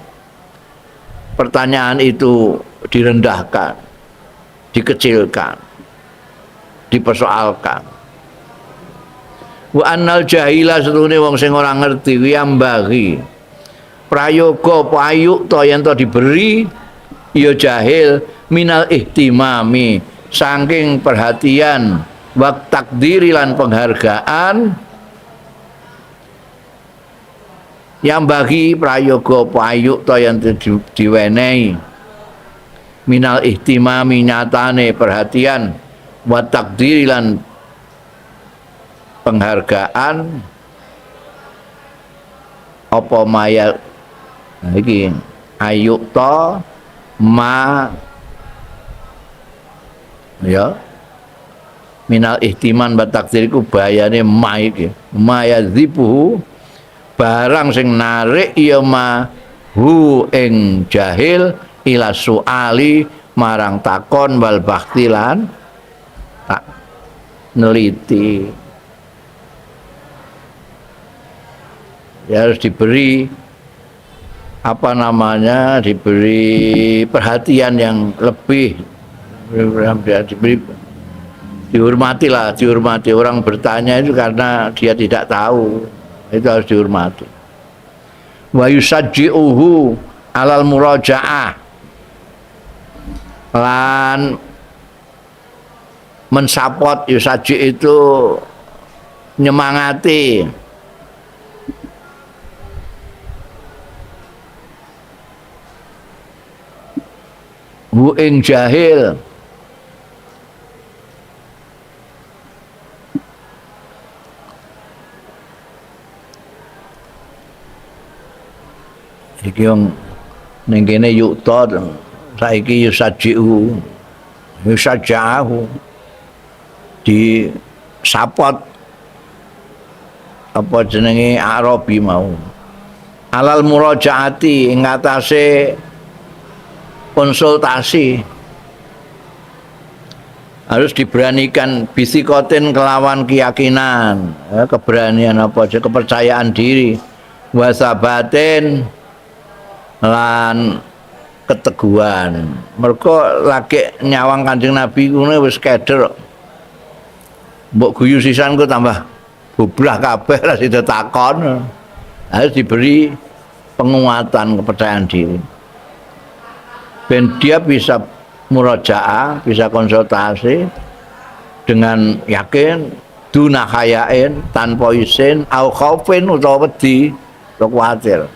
pertanyaan itu direndahkan, dikecilkan, dipersoalkan. Wa annal jahila setune wong sing ora ngerti kuwi ambagi prayoga apa ayuk to yen to diberi ya jahil minal ihtimami saking perhatian wa takdiri lan penghargaan yang bagi prayoga apa ayuk to yen diwenehi minal ihtimami nyatane perhatian wa takdiri lan penghargaan apa maya iki ayuk to ma ya minal ihtiman wa takdir iku bayane ma iki mayadzibuhu barang sing narik ya ma hu ing jahil ila suali marang takon wal baktilan tak neliti. Ya harus diberi apa namanya, diberi perhatian yang lebih, diberi, dihormati lah, dihormati. Orang bertanya itu karena dia tidak tahu, itu harus dihormati. Wa yusajji'uhu alal murajaah lan mensapot, yusajji itu nyemangati hu ing jahil iki wong ning kene yukta saiki yusajiu yusajahu di sapot apa jenenge Arabi mau alal murajaati ing atase konsultasi harus diberanikan bisikotin kelawan keyakinan, keberanian apa aja, kepercayaan diri, wasabatin lan keteguhan. Mergo lagi nyawang Kanjeng Nabi ngono wis keder. Mbok guyu sisan ku tambah bublah kabeh ra sida takon. Harus diberi penguatan kepercayaan diri. Ben dia bisa murajaah, bisa konsultasi dengan yakin, duna khayain, tanpa izin, au khaufin utawa wedi, utawa kuwatir.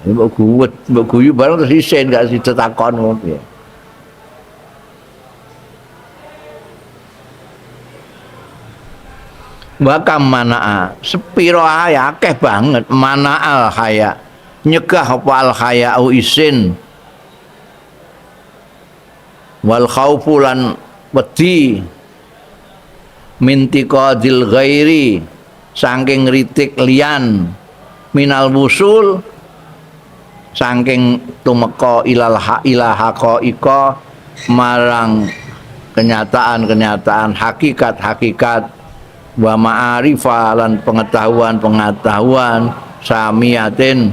Mbok guyu bareng terus isin gak sida takon ngono piye. Wa kam manaa, sepiro ae akeh banget manaal khaya. Nyegah apa al khaya'u isin. Wal khaufu lan wedi mintiqadil ghairi saking ngritik liyan minal wusul saking tumeka ilal ila haqaiqa marang kenyataan-kenyataan hakikat-hakikat wa ma'arifa lan pengetahuan-pengetahuan samiatin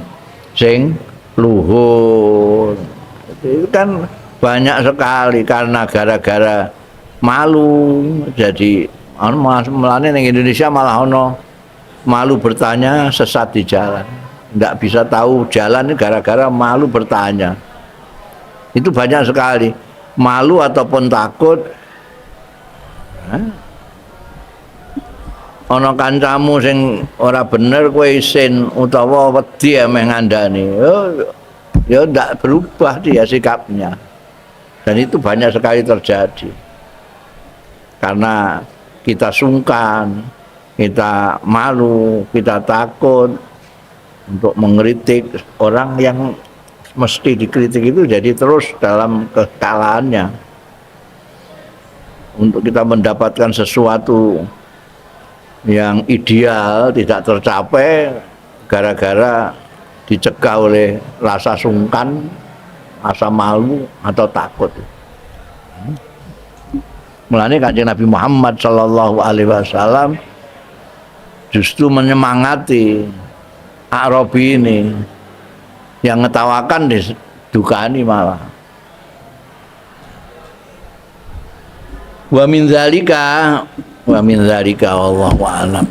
sing luhur. Itu kan banyak sekali karena gara-gara malu. Jadi melane ning Indonesia malah ono malu bertanya sesat di jalan. Nggak bisa tahu jalan gara-gara malu bertanya. Itu banyak sekali. Malu ataupun takut. Ono kancamu sing ora bener kowe isin utawa wedi ameh ngandani. Ya ndak berubah dia sikapnya. Dan itu banyak sekali terjadi. Karena kita sungkan, kita malu, kita takut untuk mengkritik orang yang mesti dikritik itu jadi terus dalam kekalahannya. Untuk kita mendapatkan sesuatu yang ideal tidak tercapai gara-gara dicegah oleh rasa sungkan, rasa malu atau takut. Mulane Kanjeng Nabi Muhammad sallallahu alaihi wasallam justru menyemangati A'rabi ini, yang ngetawakan didukani malah. Wa min dzalika, wa min dzalika wallahu a'lam.